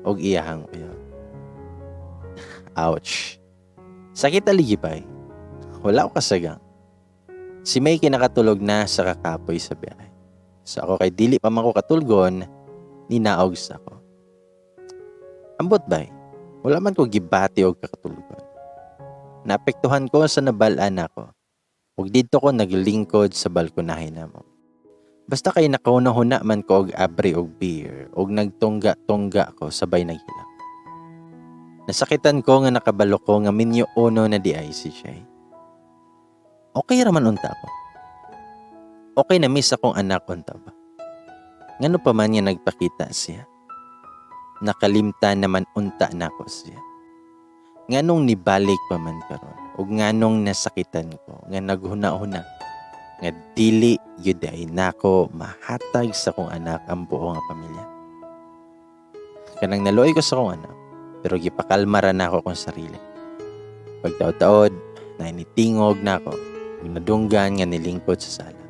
og iyahang uyab. Ouch. Sakit aligi bay. Wala ko kasagang. Si May kinakatulog na sa kakapoy sa biyahe. So ako kay dili pa man ko katulgon, ninaog sa ako. Ambot bay, wala man ko gibati og kakatulgon. Naapektuhan ko sa nabal-an nako. Ug didto ko naglingkod sa balkonahe namo. Basta kay nakahuna-huna man ko og abri og beer ug nagtungga-tungga ko sabay naghilak. Nasakitan ko nga nakabalo ko nga minyo uno na diay si Jay. Okay ra man unta ako. Okay na miss akong anak unta ba. Ngano pa man nga nagpakita siya. Nakalimtan naman unta nako siya. Nganong nibalik pa man karon ug nganong nasakitan ko nga naghuna-huna nga dili gyud ay nako mahatag sa akong anak ang buo nga pamilya. Kanang naluoy ko sa akong anak, pero gipakalma ra nako akong sarili. Pagtaod-taod, nainitingog nako ug nadunggan nga nilingkod sa sala.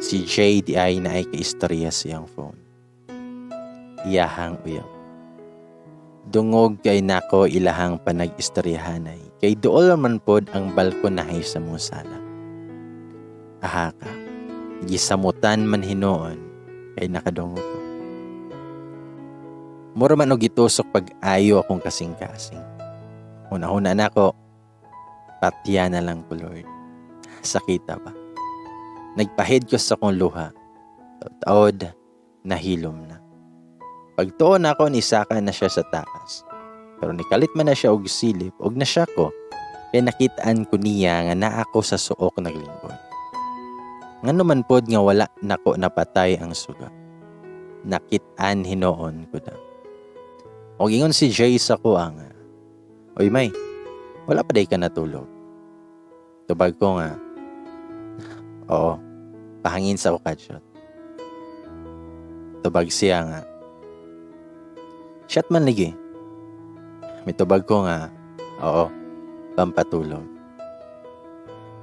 Si Jay diay naay kaistorya sa iyang phone. Iyahang uyab. Dungog kay nako ilahang panag-istoryahanay kay duol man pod ang balkonahe sa mong sala. Aha ka, gisamutan man hinuon kay nakadungog ko. Mura man og gitusok pag-ayo akong kasing-kasing. Huna-huna nako, patya na lang ko, Lord. Sakita ba? Nagpahid ko sa akong luha. Taod, nahilom na. Pagtuo nako, nisaka na siya sa taas. Pero nikalit man na siya og silip og nasya ko kay nakitaan ko niya nga naa ko sa suok naglingkod. Ngano man pod nga wala nako napatay ang suga. Nakit-an hinuon ko na. Og ingon si Jay sa ko ang, "Oy May, wala pa diay ka natulog?" Tubag ko nga, "Oo, pahangin sa ko kadyot." Tubag siya nga, "Shot man lagi." Mitubag ko nga, "Oo, pampatulog."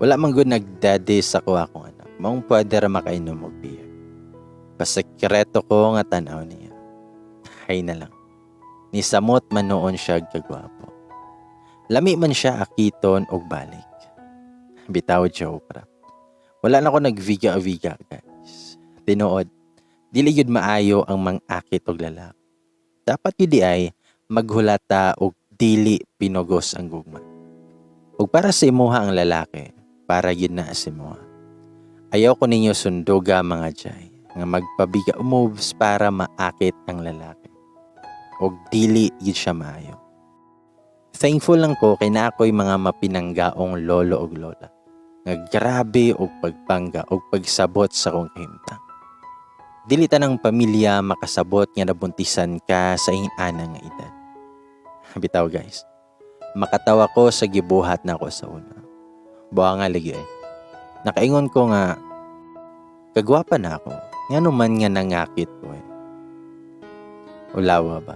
Wala man gud nagdaddy sa ko akong anak. Maong pwede ra makainom og beer. Pasekreto ko nga tanaw niya. Hay na lang. Nisamot man noon siya kagwapo. Lami man siya akiton og balik. Bitaw, joke ra. Wala na ko nagviga-viga, guys. Tinuod, dili gyud maayo ang mang-akit og lalaki. Dapat gyud diay maghulata og dili pinugos ang gugma. Ug para sa imuha ang lalaki, para gyud na sa imuha. Ayaw ko ninyo sunduga, mga jay, nga magpabiga moves para maakit ang lalaki. Og dili gyud siya maayo. Thankful lang ko kay naa ko'y mga mapinanggaong lolo og lola nga grabe og pagpangga og pagsabot sa akong kahimtang. Dili tanang pamilya makasabot nga nabuntisan ka sa ing-ana nga edad. Bitaw, guys, makatawa ko sa gibuhat nako sa una. Buha nga lagi eh. Nakaingon ko nga, kagwapa na ako. Ngano man nga nangakit ko eh. Ulawa ba?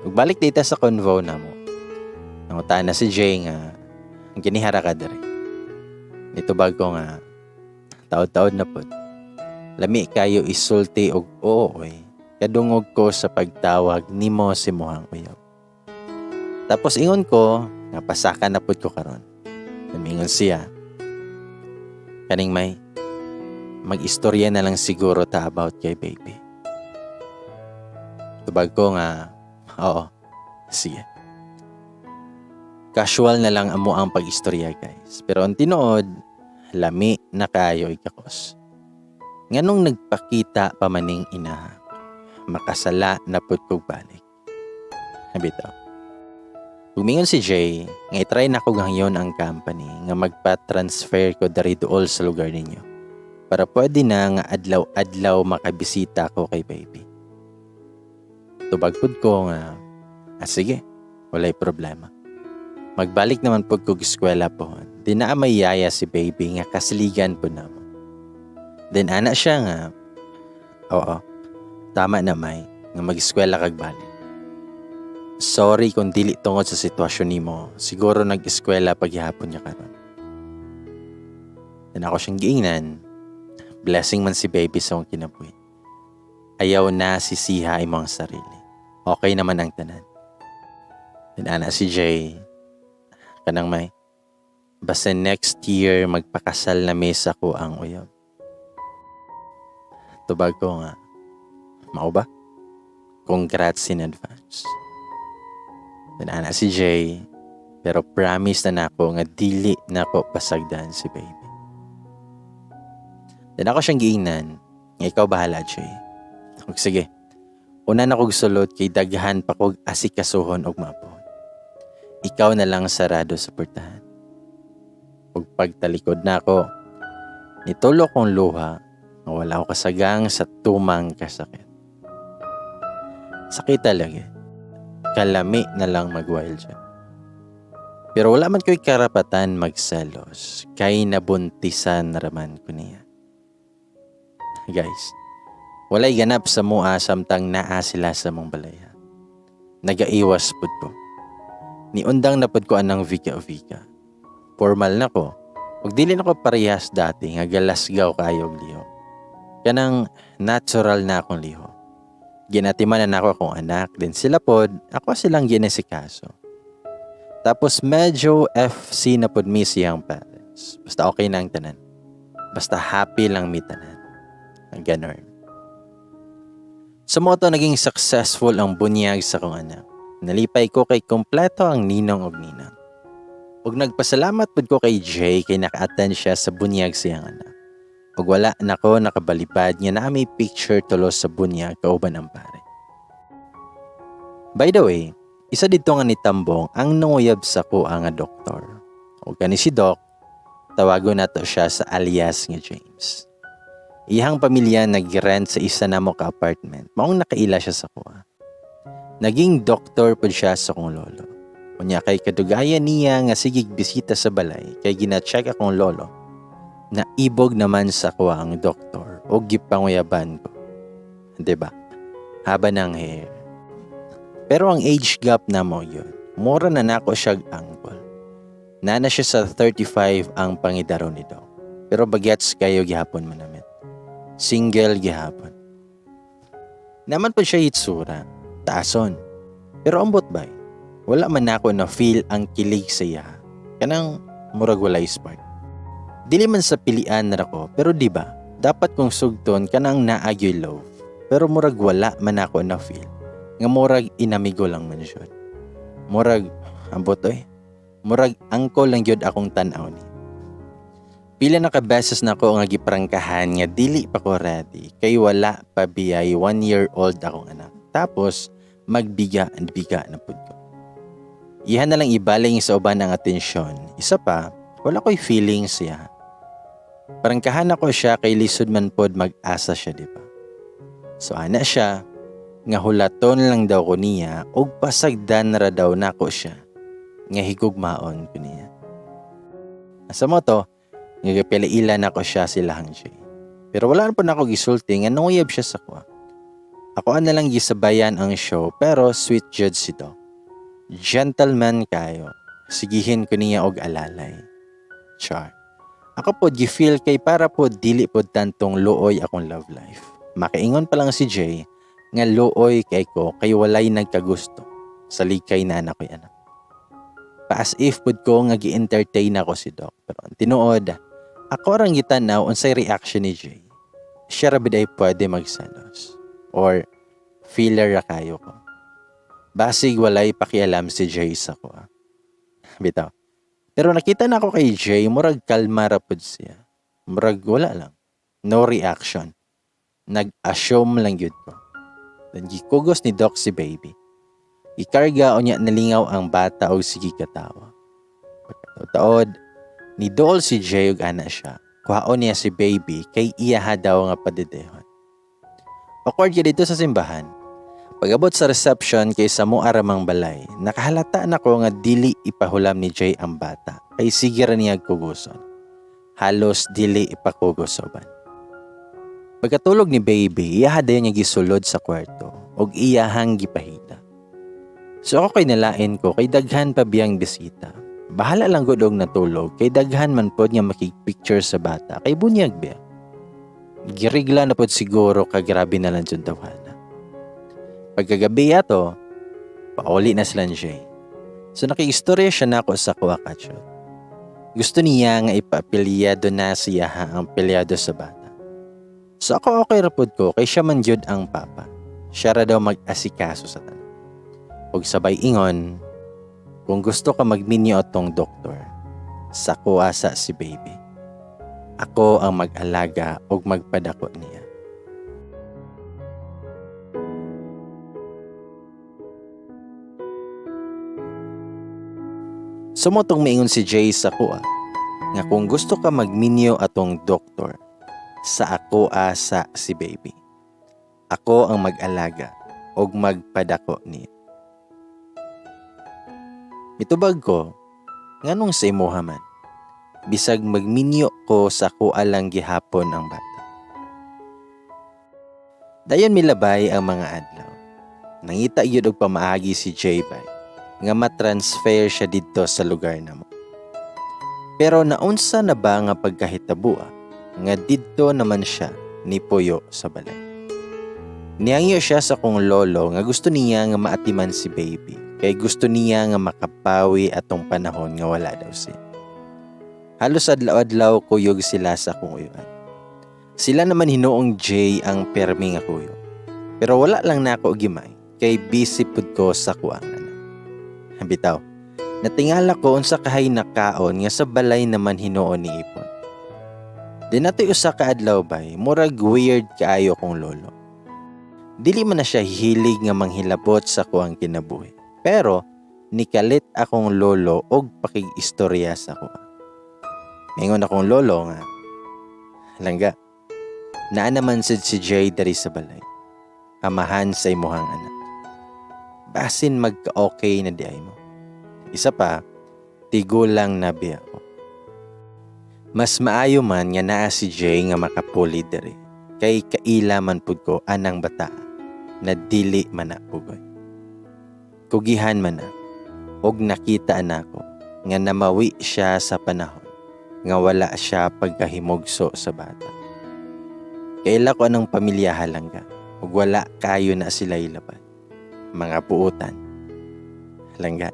Ugbalik dita sa convo namo. Nangutana si Jay nga, ang ginihara ka diri. Nitubag ko nga, taod-taod na pod. Lami kayo isulti og oo oy. Kadungog ko sa pagtawag nimo sa imuhang uyab. Tapos ingon ko nga pasaka na pod ko karon. Mingon siya, "Kaning May, mag-istorya na lang siguro ta about kay baby." Tubag ko nga, "Oo, sige." Casual na lang amo ang pag-istorya, guys. Pero ang tinuod, lami na kayo ikakos. Nganong nagpakita pa maning inaha, makasala na pud kog balik. Bitaw. Umingon si Jay nga i-try na ko ngayon ang company nga magpa-transfer ko dari duol sa lugar ninyo para pwede na nga adlaw-adlaw makabisita ko kay baby. Tubag pud ko nga, "Ah, sige, walay problema. Magbalik naman pud kog eskwela pohon. Di na may yaya si baby nga kasligan pud namo." Then ana siya nga, "Oo, tama na May, nga mag-eskwela kag balik. Sorry kung dili tungod sa sitwasyon nimo, siguro nag-eskwela paghihapon niya karon." Then ako siyang giingnan, blessing man si baby sa akong kinabuhi. Ayaw na sisiha imong sarili. Okay naman ang tanan. Then ana si Jay, "Kanang May, Basta next year magpakasal na mi sa akoang uyab. Tubag ko nga, "Mao ba? Congrats in advance." Then ana si Jay, pero promise na nako nga dili nako pasagdan si baby. Then ako siyang giingnan nga, "Ikaw bahala, Jay." Og sige, una na kog sulod kay daghan pa kog asikasuhon og maapohon. Ikaw na lang sarado sa portahan. Ug pagtalikod nako, nitulo kong luha nga wala ko kasagang sa tumang kasakit. Sakit talaga. Kalami na lang mag-wild siya. Pero wala man ko'y karapatan magselos kay nabuntisan na raman ko niya. Guys, walay ganap sa mua samtang naa sila sa among balay. Nagaiwas pud ko. Niundang na pud ko anang vika-vika. Formal na ko. Ug dili na ko parehas dati nga galasgaw kayo og lihok. Kanang natural na akong lihok. Ginatiman na nako akong anak, din sila pod, ako silang ginasikaso. Tapos medyo FC na pod mi siyang parents. Basta okay na ang tanan. Basta happy lang mi tanan. Ang ganon. Sa mao to, naging successful ang bunyag sa akong anak. Nalipay ko kay kompleto ang ninong og ninang. Ug nagpasalamat pud ko kay Jay kay naka-attend siya sa bunyag siyang anak. Ug wala nako nakabalibad nga naa may picture tulos sa bunyag kauban ang pare. By the way, isa dito nga nitambong ang nanguyab sa ko nga doktor. Ug kani si Doc, tawagon nato siya sa alias nga James. Iyang pamilya nag-rent sa isa namo ka apartment. Maong nakaila siya sa kuha. Naging doktor pud siya sa akong lolo. Unya kay kadugayan niya nga sigig bisita sa balay kay gina-check akong lolo. Naibog naman sa kuha ang doktor o gipanguyaban ko. 'Di ba? Haba ng hair. Pero ang age gap namo yun, mura na nako siya uncle. Nana siya sa 35 ang pangidaro ni Doc. Pero bagets kayo gihapon man namin. Single gihapon. Naman po siya itsura. Taason. Pero ambot bay, wala man nako na feel ang kilig sa iya. Kanang murag walay spark. Dili man sa pilian na ako, pero di ba, dapat kong sugton kanang naagyoy love. Pero murag wala man ako na feel. Nga murag inamigo lang man siya. Murag, ambot oy. Murag uncle lang gyud akong tan-aw ni. Pila na ka beses na ko nga giprangkahan nga dili pa ko ready kay wala pa biyay 1 year old akong anak. Tapos magbiga and biga na pud ko. Iyan na lang ibaling sa uban ang atensyon. Isa pa, wala ko'y feelings siya. Prangkahan ako siya kay lisod man pod mag-asa siya, di ba? So ana siya, nga hulaton lang daw ko niya og pasagdan ra daw nako siya nga higugmaon ko niya. Asa mo to, nga gapilailan ako siya silahang siya. Pero wala na po nako gisulti nga nanguyab siya sa kuha. Ako na lang gisabayan ang show, pero sweet jud si Doc. Gentleman kayo. Sigihin ko niya og alalay. Char. Ako po gi-feel kay para po dili po tantong luoy akong love life. Makaingon pa lang si Jay nga luoy kay ko kay walay nagkagusto. Sa likay na anak ko anak. Pa as if pud ko nga gi-entertain ako si Doc. Pero ang tinuod, ako rang gitanaw unsay reaction ni Jay. Siya ra ay pwede magselos. Or feeler ra kayo ko. Basig walay pakialam si Jay sa ko. Ah. Bitaw. Pero nakita na ako kay Jay, murag kalma ra pud siya. Murag wala lang. No reaction. Nag-assume lang gyud ko. Then gikugos ni Doc si baby. Ikarga, unya nalingaw ang bata og sige katawa. Pagkataod, ni dool si Jay ug ana siya, kuhaon niya si baby kay iyaha daw nga padedehon. Awkward ka dito sa simbahan. Pag-abot sa reception kay sa aramang balay, nakahalata na ko nga dili ipahulam ni Jay ang bata kay sige ra niya kuguson. Halos dili ipakugos uban. Pagkatulog ni baby, iyaha dayon niya gisulod sa kwarto ug iyahang gipahida. So ako kay nalain ko kay daghan pa biyang bisita. Bahala lang gud og natulog kay daghan man pod nga makig-picture sa bata kay bunyag biya. Girigla na pod siguro kagrabe na lang jud tawhana. Pagkagabi ato, pauli na sila ni Jay. So nakiistorya siya nako sa kuha kachot. Gusto niya nga ipaapelyado na siya ang apelyado sa bata. So ako okay ra pud ko kay siya man gyud ang papa. Siya ra daw mag-asikaso sa tanan. Ug sabay ingon, kung gusto ka magminyo atong doktor, sa kuasa si baby. Ako ang mag-alaga ug magpadako niya. Sumotong miingon si Jay sa kuha nga kung gusto ka magminyo atong doktor, sa ako asa si baby. Ako ang mag-alaga og magpadako niya. Mitubag ko, nganong sa imuha man? Bisag magminyo ko sa kuha lang gihapon ang bata. Dayon milabay ang mga adlaw. Nangita gyud og pamaagi si Jay bay nga matransfer siya didto sa lugar namo. Pero naunsa na ba nga pagkahitabua nga didto naman siya ni puyo sa balay. Niyangyo siya sa kong lolo nga gusto niya nga maatiman si baby kay gusto niya nga makapawi atong panahon nga wala daw siya. Halos adlaw-adlaw kuyog sila sa akong uyuan. Sila naman hinuong Jay ang permi nga kuyog. Pero wala lang nako gimay kay busy pud ko sa kuang anak. Bitaw, natingala ko unsa kahay nakaon nga sa balay naman hinuon ni Ipon. Di natoy usa ka adlaw bay, murag weird kaayo kong lolo. Dili man na siya hilig nga manghilabot sa kuang kinabuhi. Pero nikalit akong lolo og pakig-istorya sa kuha. Mingon akong lolo nga, langga, naa naman sad si Jay diri sa balay. Amahan sa imuhang anak. Basin magka-okay na di ay mo. Isa pa, tigulang na biya ko. Mas maayo man nga naa si Jay nga makapuli diri. Kay kaila man pud ko anang bata na dili man na pugoy. Kugihan man na, og nakita nako nga namawi siya sa panahon nga wala siya pagkahimugso sa bata. Kaila ko anang pamilya halangga ug wala kayo na sila ilabad. Mga buutan. Langga.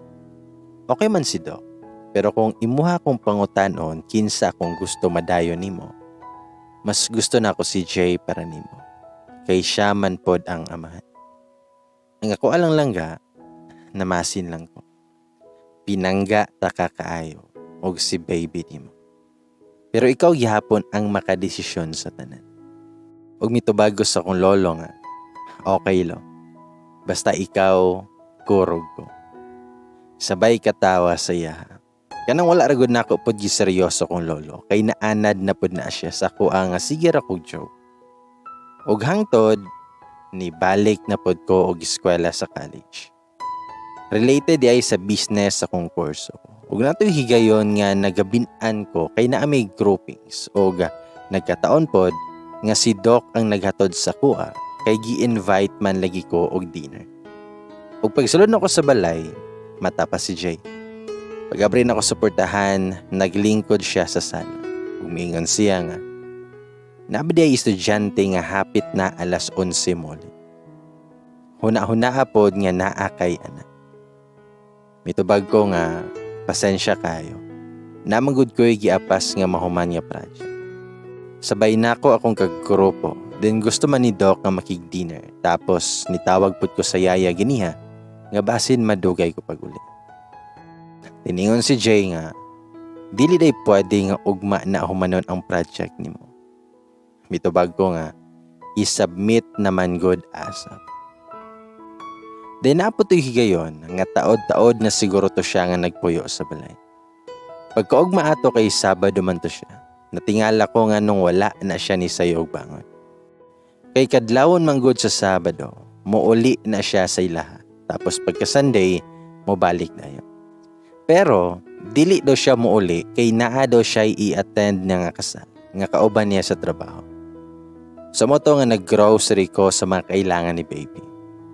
Okay man si Doc, pero kung imuha kong pangutanon kinsa kung gusto madayon nimo, mas gusto na ako si Jay para nimo. Kay siya man pod ang amahan. Ang ako alang langga, namasin lang ko. Pinangga ta ka kaayo og si baby nimo. Pero ikaw gihapon ang makadesisyon sa tanan. Og mitubagos sa akong lolo nga, okay lo. Basta ikaw, kurog ko. Sabay katawa sa iya. Kanang wala ra gud nako pod giseryoso kong lolo kay naanad na pod na siya sa kuha nga sige ra kog joke. Og hangtod nibalik na pod ko og eskwela sa college. Related ay sa business sa akong kurso. Ug natoy higayon nga nagabin-an ko kay naa may groupings og nagkataon pod nga si Doc ang naghatod sa kuha kay gi-invite man lagi ko og dinner. Ug pagsulod nako sa balay, mata pa si Jay. Pag-abri nako sa portahan, naglingkod siya sa sala. Umingon siya nga, naabdi ay estudyante nga hapit na alas 11 moli. Huna-huna pod nga naa kay anak. Mitubag ko nga, pasensya kayo. Namangod ko'y giapas nga mahuman nga project. Sabay nako akong kagrupo. Then gusto man ni Doc nga makig-dinner. Tapos nitawag pud ko sa yaya giniha nga basin madugay ko pag-uli. Tiningon si Jay nga, dili day pwede nga ugma na humanon ang project nimo. Mitubag ko nga, isubmit naman good asap. Then naputoy higayon nga taod-taod na siguro to siya nga nagpuyo sa balay. Pagkaugma ato kay Sabado man to siya, natingala ko nga nung wala na siya ni sayo og bangon. Kay kadlawon man gud sa Sabado, muuli na siya sa ilaha. Tapos pagka Sunday, mobalik na yun. Pero dili daw siya muuli kay naa daw siya i-attend nga kasal, nga kauban niya sa trabaho. Sa mo to nga nag-grocery ko sa mga kailangan ni baby.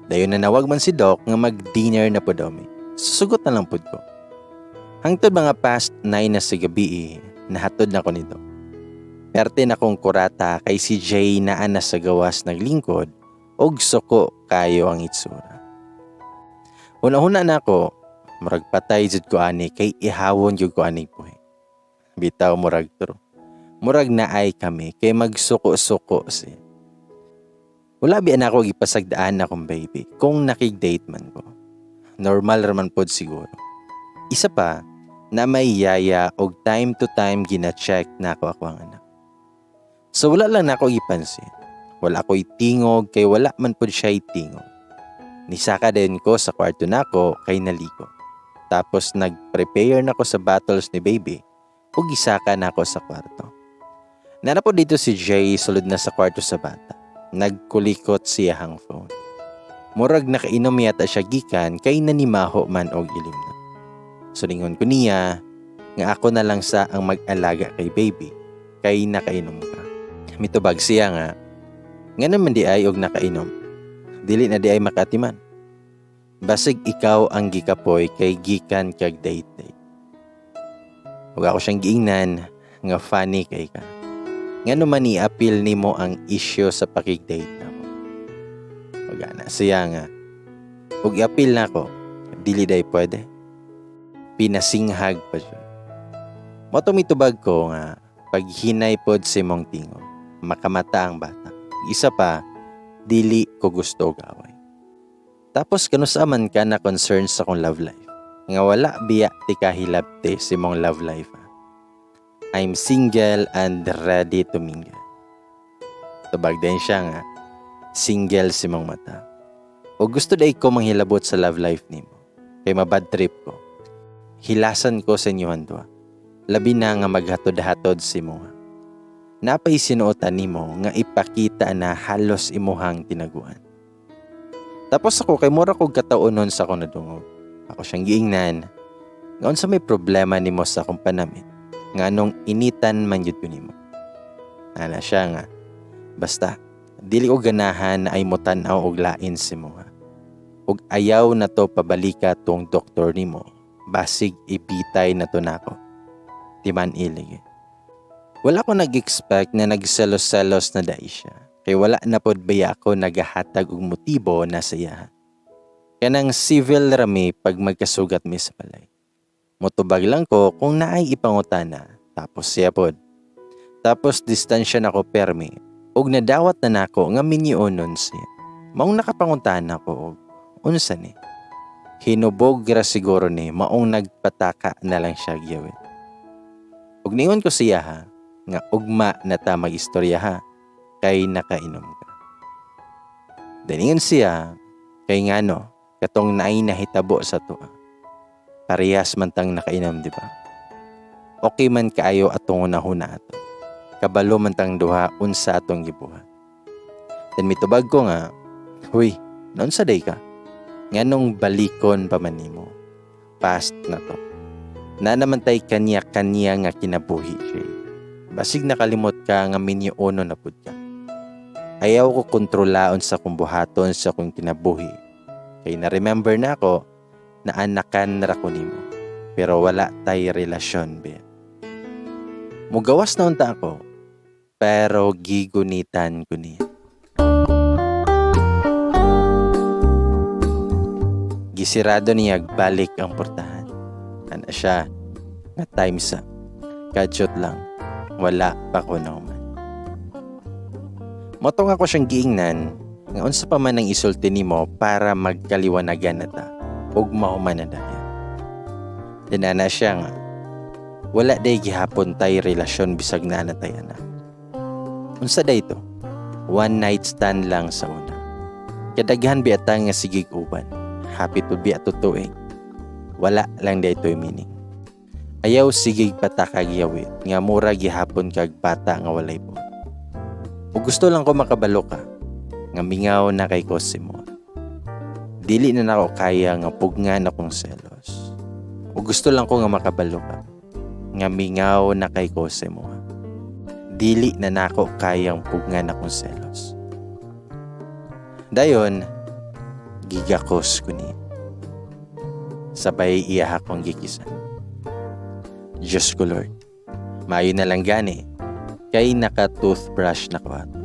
Dayon na nawag man si Doc nga mag-dinner na po daw mi. Susugot na lang pud ko. Hangtod mga past 9 na sa gabi, nahatod na ko ni Doc. Perte na kong kurata kay si Jay naa na sa gawas naglingkod og suko kayo ang itsura. Una-una na ako, murag patay jud ko ani kay ihawon jud ko ani buhi. Bitaw murag true. Murag naay kami kay magsuko-suko siya. Wala biya nako gipasagdaan akong baby kung nakig-date man ko. Normal raman pod siguro. Isa pa, na may yaya og time to time gina-check nako ako ang anak. So wala lang nako gipansin. Wala ko'y tingog kay wala man pod siya tingog. Nisaka din ko sa kwarto nako kay naligo. Tapos nag-prepare nako sa bottles ni baby ug gisaka nako sa kwarto. Naa po didto si Jay sulod na sa kwarto sa bata. Nagkulikot siya hang phone. Murag nakainom yata siya gikan kay nanimaho man og ilim na. So ningon ko niya nga ako na lang sa ang mag-alaga kay baby kay nakainom ka. Mitubag siya nga nga naman di ay og nakainom. Dili na di ay makatiman. Basig ikaw ang gikapoy kay gikan kag date date. Ug ako siyang giingnan nga funny kay ka. Ngano man i-appeal nimo ang issue sa pakig-date nako. Ug ana siya nga ug i-appeal nako, dili day pwede. Pinasinghag pa siya. Mao to mitubag ko nga paghinay pod sa imong tingog, makamata ang bata. Isa pa, dili ko gusto og away. Tapos kanusa man ka na concern sa akong love life. Nga wala biya ti kahilabti sa imong love life. Ha? I'm single and ready to mingle. Tubag din siya nga, single si mong mata. O gusto day ko manghilabot sa love life nimo. Kay mabad trip ko. Hilasan ko sa inyong duha. Labi na nga maghatod-hatod si mo. Napay sinuotan nimo nga ipakita na halos imuhang tinaguan. Tapos ako kay mura kog kataonon sa akong nadungog. Ako siyang giingnan nga unsa may problema nimo sa akong panamit, nganong initan man gyud ko nimo. Ana siya nga basta dili ko ganahan na ay motan-aw og lain si mo. Ug ayaw na to pabalika tong doktor nimo. Basig ibitay na to nako. Timan ilig. Wala ko nag-expect na nagselos-selos na dai siya. Kay wala na pod baya ako nagahatag og motibo na sa iya. Kanang civil rami pag magkasugat mi sa balay. Motubag lang ko kung naay ipangutana, tapos siya pod. Tapos distansya nako permi ug nadawat na nako nga minyonon siya. Maong nakapangutana ko og unsa ni. Hinubog ra siguro ni maong nagpataka na lang siya giyawit. Ug ningon ko siya ha, nga ugma na ta mag-istorya ha, kay nakainom ka. Daningon siya, kay ngano, katong naay nahitabo sa tuwa. Parehas man tang nakainom, di ba? Okay man kaayo atong hunahuna ato. Kabalo man tang duha unsa atong gibuhat. Then mitubag ko nga, huy, naunsa day ka? Nganong balikon pa man nimo? Past na to. Na naman tay kanya-kanya nga kinabuhi, Jay. Basig nakalimot ka nga minyono na pud ka. Ayaw ko kontrolaon sa kong buhaton sa kong kinabuhi. Kay na-remember na ako na anakan ra ko nimo. Pero wala tay relasyon, be. Mugawas na unta ako, pero gigunitan ko niya. Gisirado niya balik ang portahan. Ana siya nga time sa kadyot lang. Wala pa ko naman. Motong ako siyang giingnan nga unsa pa man ang isulti nimo para magkaliwanagan na ta ug mahuman na dayon. Dinana siya nga wala day gihapon tay relasyon bisag na na tay anak. Unsa day to? One night stand lang sa una. Kadaghan biya ta nga sigig uban. Happy to be ato tuig. Wala lang day to'y meaning. Ayaw sigig patakag yawit nga mura gihapon kag bata nga walay buot. O gusto lang ko makabalo ka nga mingaw na kay ko si mo. Dili na nako kaya nga pugnan akong selos. O gusto lang ko nga makabalo ka nga mingaw na kay ko si mo. Dili na nako kayang pugnan akong selos. Dayon, gigakos ko ni. Sabay iya akong gikisan. Diyos ko Lord, maayo na lang gani, kay naka-toothbrush na ko ato.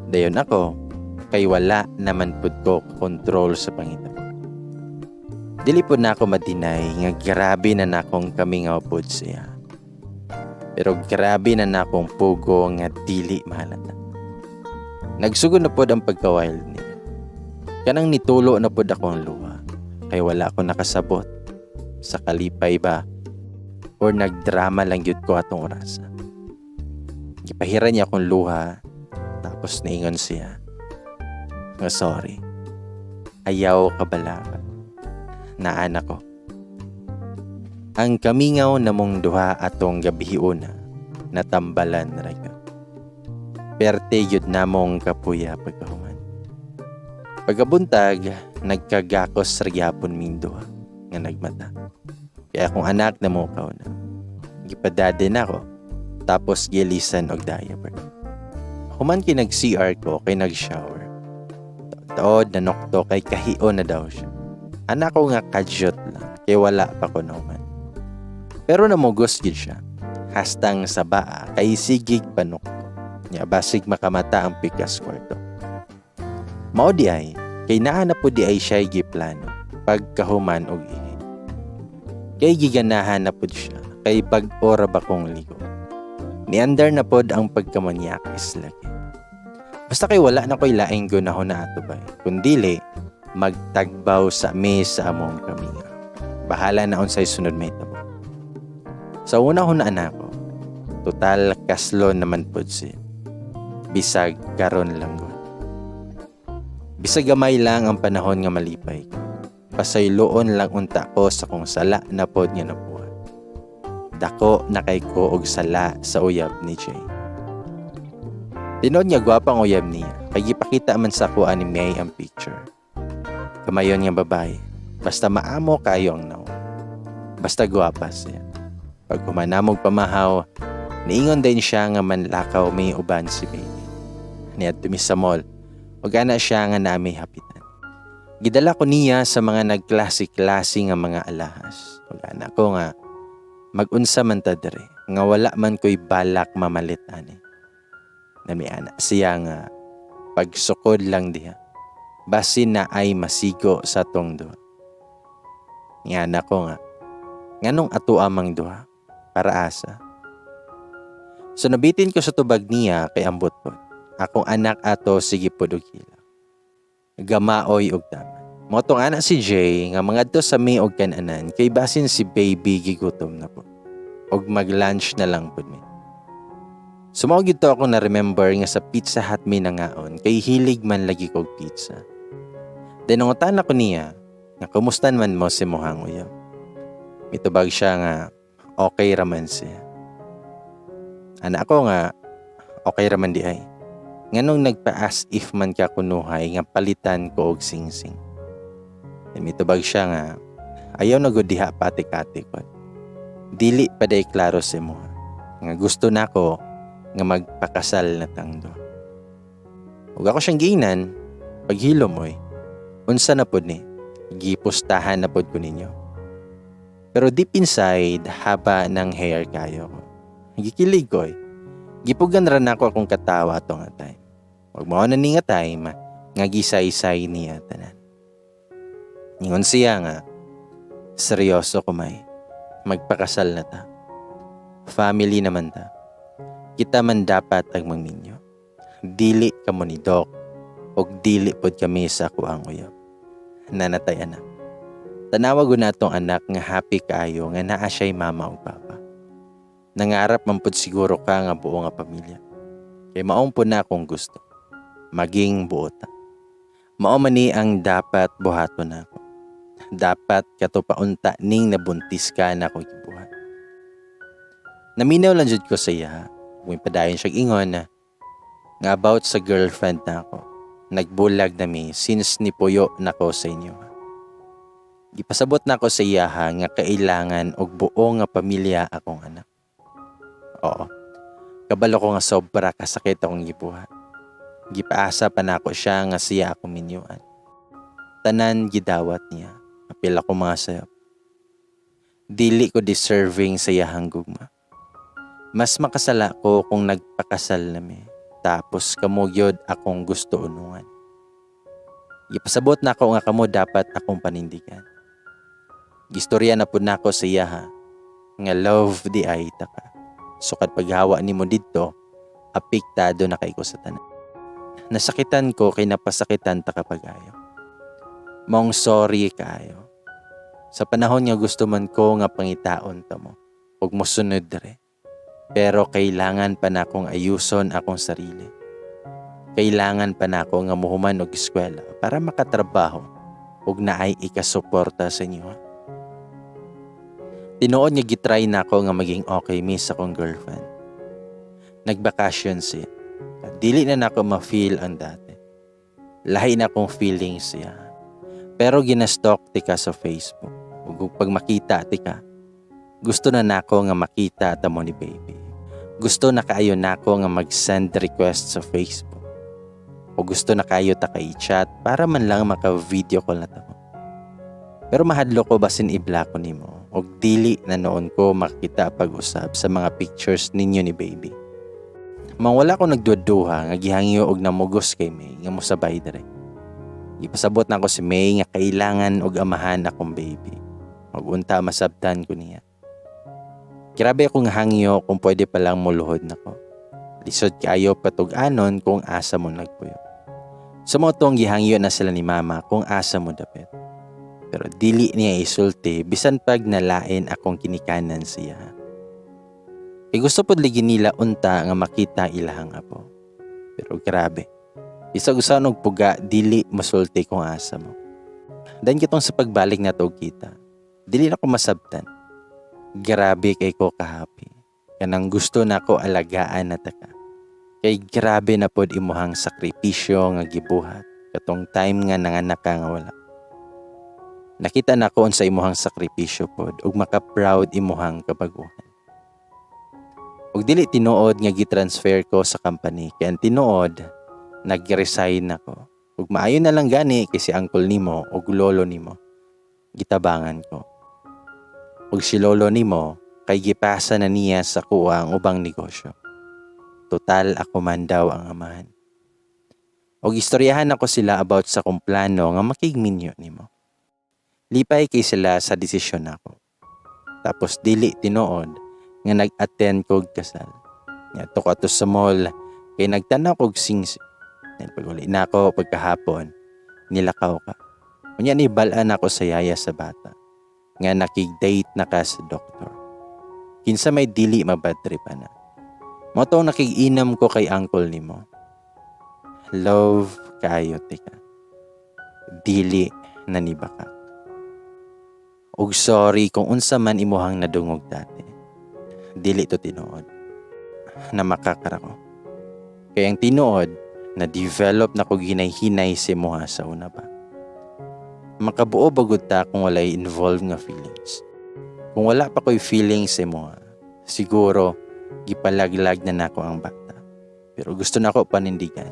Dayon ako, kay wala naman pud ko control sa pangitabo. Dili pud na ako madinay nga grabe na nakong kamingaw pud siya. Pero grabe na nakong pugo nga dili mahalata. Nagsugod na pod ang pagka-wild niya. Kanang nitulo na pod akong luha. Kay wala ko nakasabot. Sa kalipay ba or nagdrama lang gyud ko atong orasa. Gipahira niya akong luha, tapos niingon siya nga sorry. Ayaw kabalaka. Naan ako. Ang kamingaw namong duha atong gabihiuna, natambalan ra gyud. Perte gyud namong kapuya pagkahuman. Pagkabuntag, nagkagakos ra gyapon ming duha nga nagmata. Kay akong anak namukaw na. Gipadade nako, tapos gilisan og diaper. Human kay nag-CR ko kay nag-shower. Taod nanokto kay kahio na daw siya. Ana ko nga kadyot lang kay wala pa ko nahuman. Pero namugos gid siya. Hastang sa baa kay sigig panukto. Nya basig makamata ang pikas kwarto. Mao di ay kay naa na pud di ay siya giplano pagkahuman og ihi. Kay giganahan na pud siya kay bag-o ra ba kong ligo. Niandar na pod ang pagkamanyakis lagi. Basta kay wala na ko'y laing gunahon na ato bay. Kung dili, magtagbaw sa mi sa among kaminga. Bahala na unsay sunod mahitabo. Sa una hunaan nako, total kaslo naman pod siya. Bisag karon lang gud. Bisag gamay lang ang panahon nga malipay ko. Pasayloon lang unta ko sa kong sala na pod nga nabuhat. Dako na kay ko og sala sa uyab ni Jay. Tinuod nga gwapa ang uyab niya, kay gipakita man sa akoa ni May ang picture. Kamayon nga babae, basta maamo kayo ang nawong. Basta gwapa siya. Pag humanamog pamahaw, niingon din siya nga manlakaw may uban si baby. Niadto mi sa mall, ug ana siya nga naa mi'y hapitan. Gidala ko niya sa mga nagklase-klase nga mga alahas. Ug ana ko nga mag-unsa man ta diri, nga wala man ko'y balak mamalit ani. Namiana siya nga pagsukod lang diha. Basin na ay masigo sa tong duha. Ngana ko nga, nganong ato amang duha? Para asa? So nabitin ko sa tubag niya kay ambot pod. Akong anak ato sige pod og hilak. Gamaoy og taman. Mao tong ana si Jay nga mangadto sa mi og kananan kay basin si baby gigutom na po. Og mag-lunch na lang pod mi. So mao gyud to ako na-remember nga sa Pizza Hut mi nangaon kay hilig man lagi kog pizza. Then nangutan ako niya nga kumusta man mo si muhang uyab. Mitubag siya nga okay raman siya. Ana ako nga okay raman di ay. Nganong nagpa-as if man ka kunuhay nga palitan ko og singsing. Then mitubag siya nga ayaw na gud diha pati-kati ko. Dili pa day klaro sa imo. Nga gusto nako nga magpakasal na tang duha. Ug ako siyang giingnan, paghilom oy. Unsa na pod ni? Gipustahan na pod ko ninyo. Pero deep inside, haba ng hair kayo ko. Gikilig ko eh. Gipugan ra nako akong katawa ato nga time. Ug mao na ni nga time nga gisaysay niya tanan. Ingon siya nga, seryoso ko may, magpakasal na ta. Family naman ta. Kita man dapat ang magminyo. Dili kamo ni Doc, og dili pod kami sa akuang uyab. Nanatay anak. Tanawa gud natong anak nga happy kaayo nga naa siya'y mama ug papa. Nangarap man pod siguro ka nga buo nga pamilya. Kay maong po na akong gusto. Maging buo ta. Mao man ni ang dapat buhaton nako. Dapat kato paunta ning nabuntis ka na akong gibuhat. Naminaw lang jud ko sa iya. Kung padayon siya ingon na nga about sa girlfriend na ako. Nagbulag na mi since nipuyo nako sa inyo. Gipasabot nako sa iyaha nga kailangan og buo nga pamilya akong anak. Oo. Kabalo ko nga sobra kasakit akong gibuhat. Gipaasa pa nako siya nga siya akong minyuan. Tanan gidawat niya. Apil ako mga sayop. Dili ko deserving sa iyahang gugma. Mas makasala ko kung nagpakasal na mi. Tapos kamo gyud akong gusto unungan. Gipasabot nako nga kamo dapat akong panindigan. Gistorya na pud nako sa iyaha nga love di ay taka. Sukad paghawa nimo didto, apektado na kay ko sa tanan. Nasakitan ko kay napasakitan ta kapag-ayo. Mong sorry kaayo. Sa panahon nga gusto man ko nga pangitaon ta mo, ug mosunod dire. Pero kailangan pa nakong ayuson akong sarili. Kailangan pa nako nga muhuman og eskwela para makatrabaho ug naay ikasuporta sa inyo. Tinuod nga gitry nako nga maging okay mi sa akong girlfriend. Nagbakasyon siya. Dili na nako ma-feel ang dati. Lahi na akong feelings siya. Pero ginastalk tika sa Facebook. Ug pag makita tika, gusto na nako nga makita ta mo ni baby. Gusto na kaayo nako nga mag-send request sa Facebook. O gusto na kayo ta kay chat para man lang maka-video call na ta mo. Pero mahadlok ko basin i-block ko nimo og dili na noon ko makita pag-usab sa mga pictures ninyo ni baby. Mang wala ko nagduha nga gihangyo og namugos kay May nga mosabay dire. Gipasabot na ako si May nga kailangan og amahan akong baby. Og unta masabtan ko niya. Grabe akong hangyo kung pwede palang muluhod nako. Lisod kaayo patug-anon kung asa mo nagpuyo. Sa mao tong gihangyo na sila ni mama kung asa mo dapit. Pero dili niya isulti bisan pag nalain akong kinikanan siya. Kay gusto pod lagi nila unta nga makita ilahang apo. Pero grabe. Bisag usa og puga, dili mosulti kung asa mo. Dan kitong sa pagbalik na og kita, dili na ko masabtan. Grabe kay ko kahappy. Kanang gusto na ko alagaan na ta ka. Kay grabe na pod imuhang sakripisyo nga gibuhat katong time nga nanganak ka nga wala. Nakita na ko unsa imuhang sakripisyo pod ug maka-proud imuhang kabaguhan. Ug dili tinuod nga gi-transfer ko sa company kay ang tinuod nag-resign ako. Ug maayo na lang gani kay si uncle nimo ug lolo nimo gitabangan ko. Ug si lolo nimo kay gipasa na niya sa kuha ang ubang negosyo. Total, ako man daw ang amahan. Og istoryahan ako sila about sa kong plano nga makigminyo nimo. Lipay kay sila sa desisyon nako. Tapos dili tinuod nga nag-attend kog kasal. Ngadto ko ato sa mall kay nagtanaw kog singsing. Then pag-uli na ako pagkahapon, nilakaw ka. Unya ni balaan ako sa yaya sa bata nga nakig-date na ka sa doktor. Kinsa may dili mabad trip ana? Mao to nakig-inam ko kay uncle nimo. Love kaayo tika. Dili na ni baka. Ug sorry kung unsa man imuhang nadungog dati. Dili to tinuod. Na makakara ko. Kay ang tinuod, na-develop na ko hinay-hinay sa imuha sa una pa. Makabuo bagud ta kung walay involved nga feelings. Kung wala pa ko'y feelings sa imuha, siguro gipalaglag na nako ang bata. Pero gusto nako panindigan.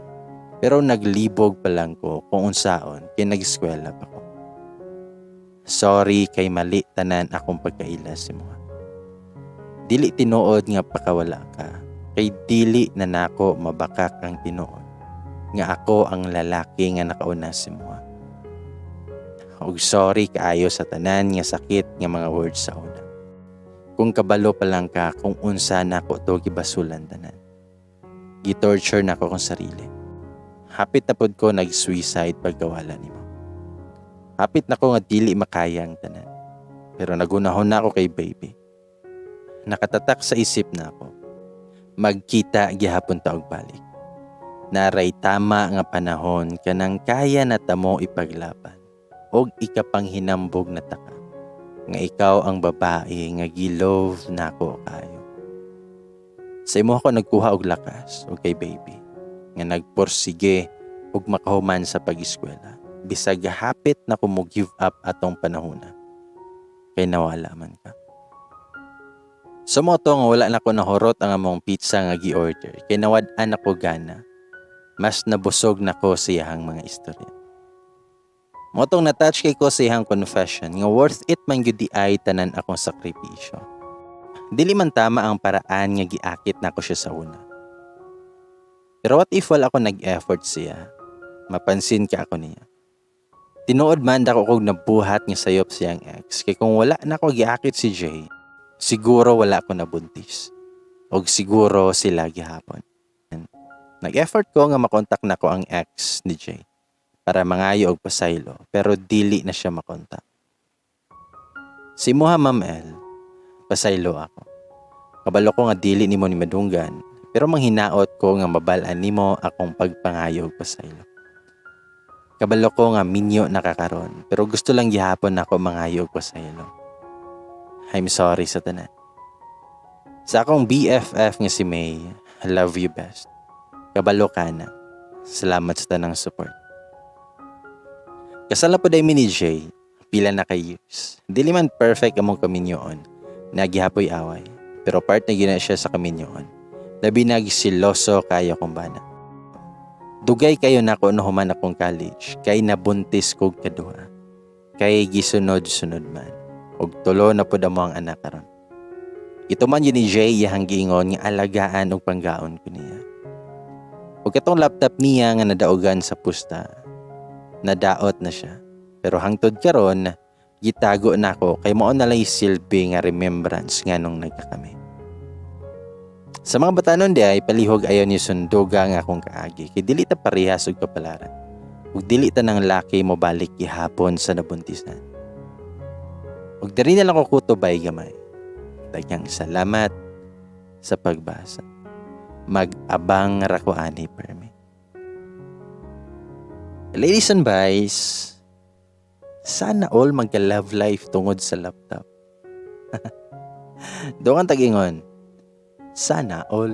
Pero naglibog pa lang ko kung unsaon kay nag-eskwela pa ko. Sorry kay mali tanan akong pagkaila sa imuha. Dili tinuod nga pakawala ka, kay dili na nako mabakak ang tinuod nga ako ang lalaki nga nakauna sa imuha. Og sorry kaayo sa tanan nga sakit nga mga words sa una. Kung kabalo pa lang ka kung unsa nako to gibasulan tanan. Gitorture nako kong sarili. Hapit na pod ko nag-suicide pagkawala nimo. Hapit na ko nga dili makaya ang tanan. Pero nagunahon na ako kay baby. Nakatatak sa isip na ako. Magkita gihapon ta og balik. Naray tama nga panahon kanang kaya na tamo ipaglaban og ikapanghinambog na taka nga ikaw ang babae nga gi-love nako kayo. Sa imo ako nagkuha og lakas og kay baby nga nagporsige og makahuman sa pag-eskwela bisag hapit na ko mo give up atong panahona kay nawala man ka. Sa mao to nga wala na ko nahurot ang among pizza nga gi-order kay nawad-an ako gana. Mas nabusog na ko sa iyahang mga istorya. Mao tong na-touch kay ko sa iyahang confession nga worth it man gyud di ay tanan akong sakripisyo. Dili man tama ang paraan nga giakit nako siya sa una. Pero what if wala ako nag-effort siya? Mapansin ka ako niya. Tinuod man dako kog nabuhat nga sayop siyang ex kay kung wala na ako giakit si Jay, siguro wala ko nabuntis. Og siguro sila gihapon. Nag-effort ko nga makontak nako ang ex ni Jay para mangayo og pasaylo, pero dili na siya makontak. Si imuha, Ma'am L, pasaylo ako. Kabalo ko nga dili nimo ni madunggan, pero manghinaot ko nga mabal-an nimo akong pagpangayo og pasaylo. Kabalo ko nga minyo na ka karon, pero gusto lang gihapon nako mangayo og pasaylo. I'm sorry sa tanan. Sa akong BFF nga si May, I love you best. Kabalo ka na. Salamat sa tanang support. Kasal na pod mi ni Jay, pila na ka years. Dili man perfect among kaminyoon, naa gihapoy away. Pero part na gyud na siya sa kaminyoon. Labi na siloso kayo kong bana. Dugay kayo nako nahuman akong college, kay nabuntis kog kaduha. Kay gisunod-sunod man. Og tulo na pud amo ang anak karon. Ito man yun ni Jay iyahang giingon nga alagaan og panggaon ko niya. Ug katong laptop niya nga nadaugan sa pusta, nadaot na siya. Pero hangtod karon, gitago nako kay mao na lang silbi nga remembrance nganong nagkakami. Sa mga batanon diay, palihog ayaw ni sunduga nga akong kaagi kay dili ta parehas og kapalaran. Ug dili ta nang laki mo balik gihapon sa nabuntisan. Ug diri na lang ko kutubay gamay. Daghang salamat sa pagbasa. Mag-abang ra ko ani permi. Ladies and boys, sana all magka-love life tungod sa laptop. Doon tag-ingon, sana all.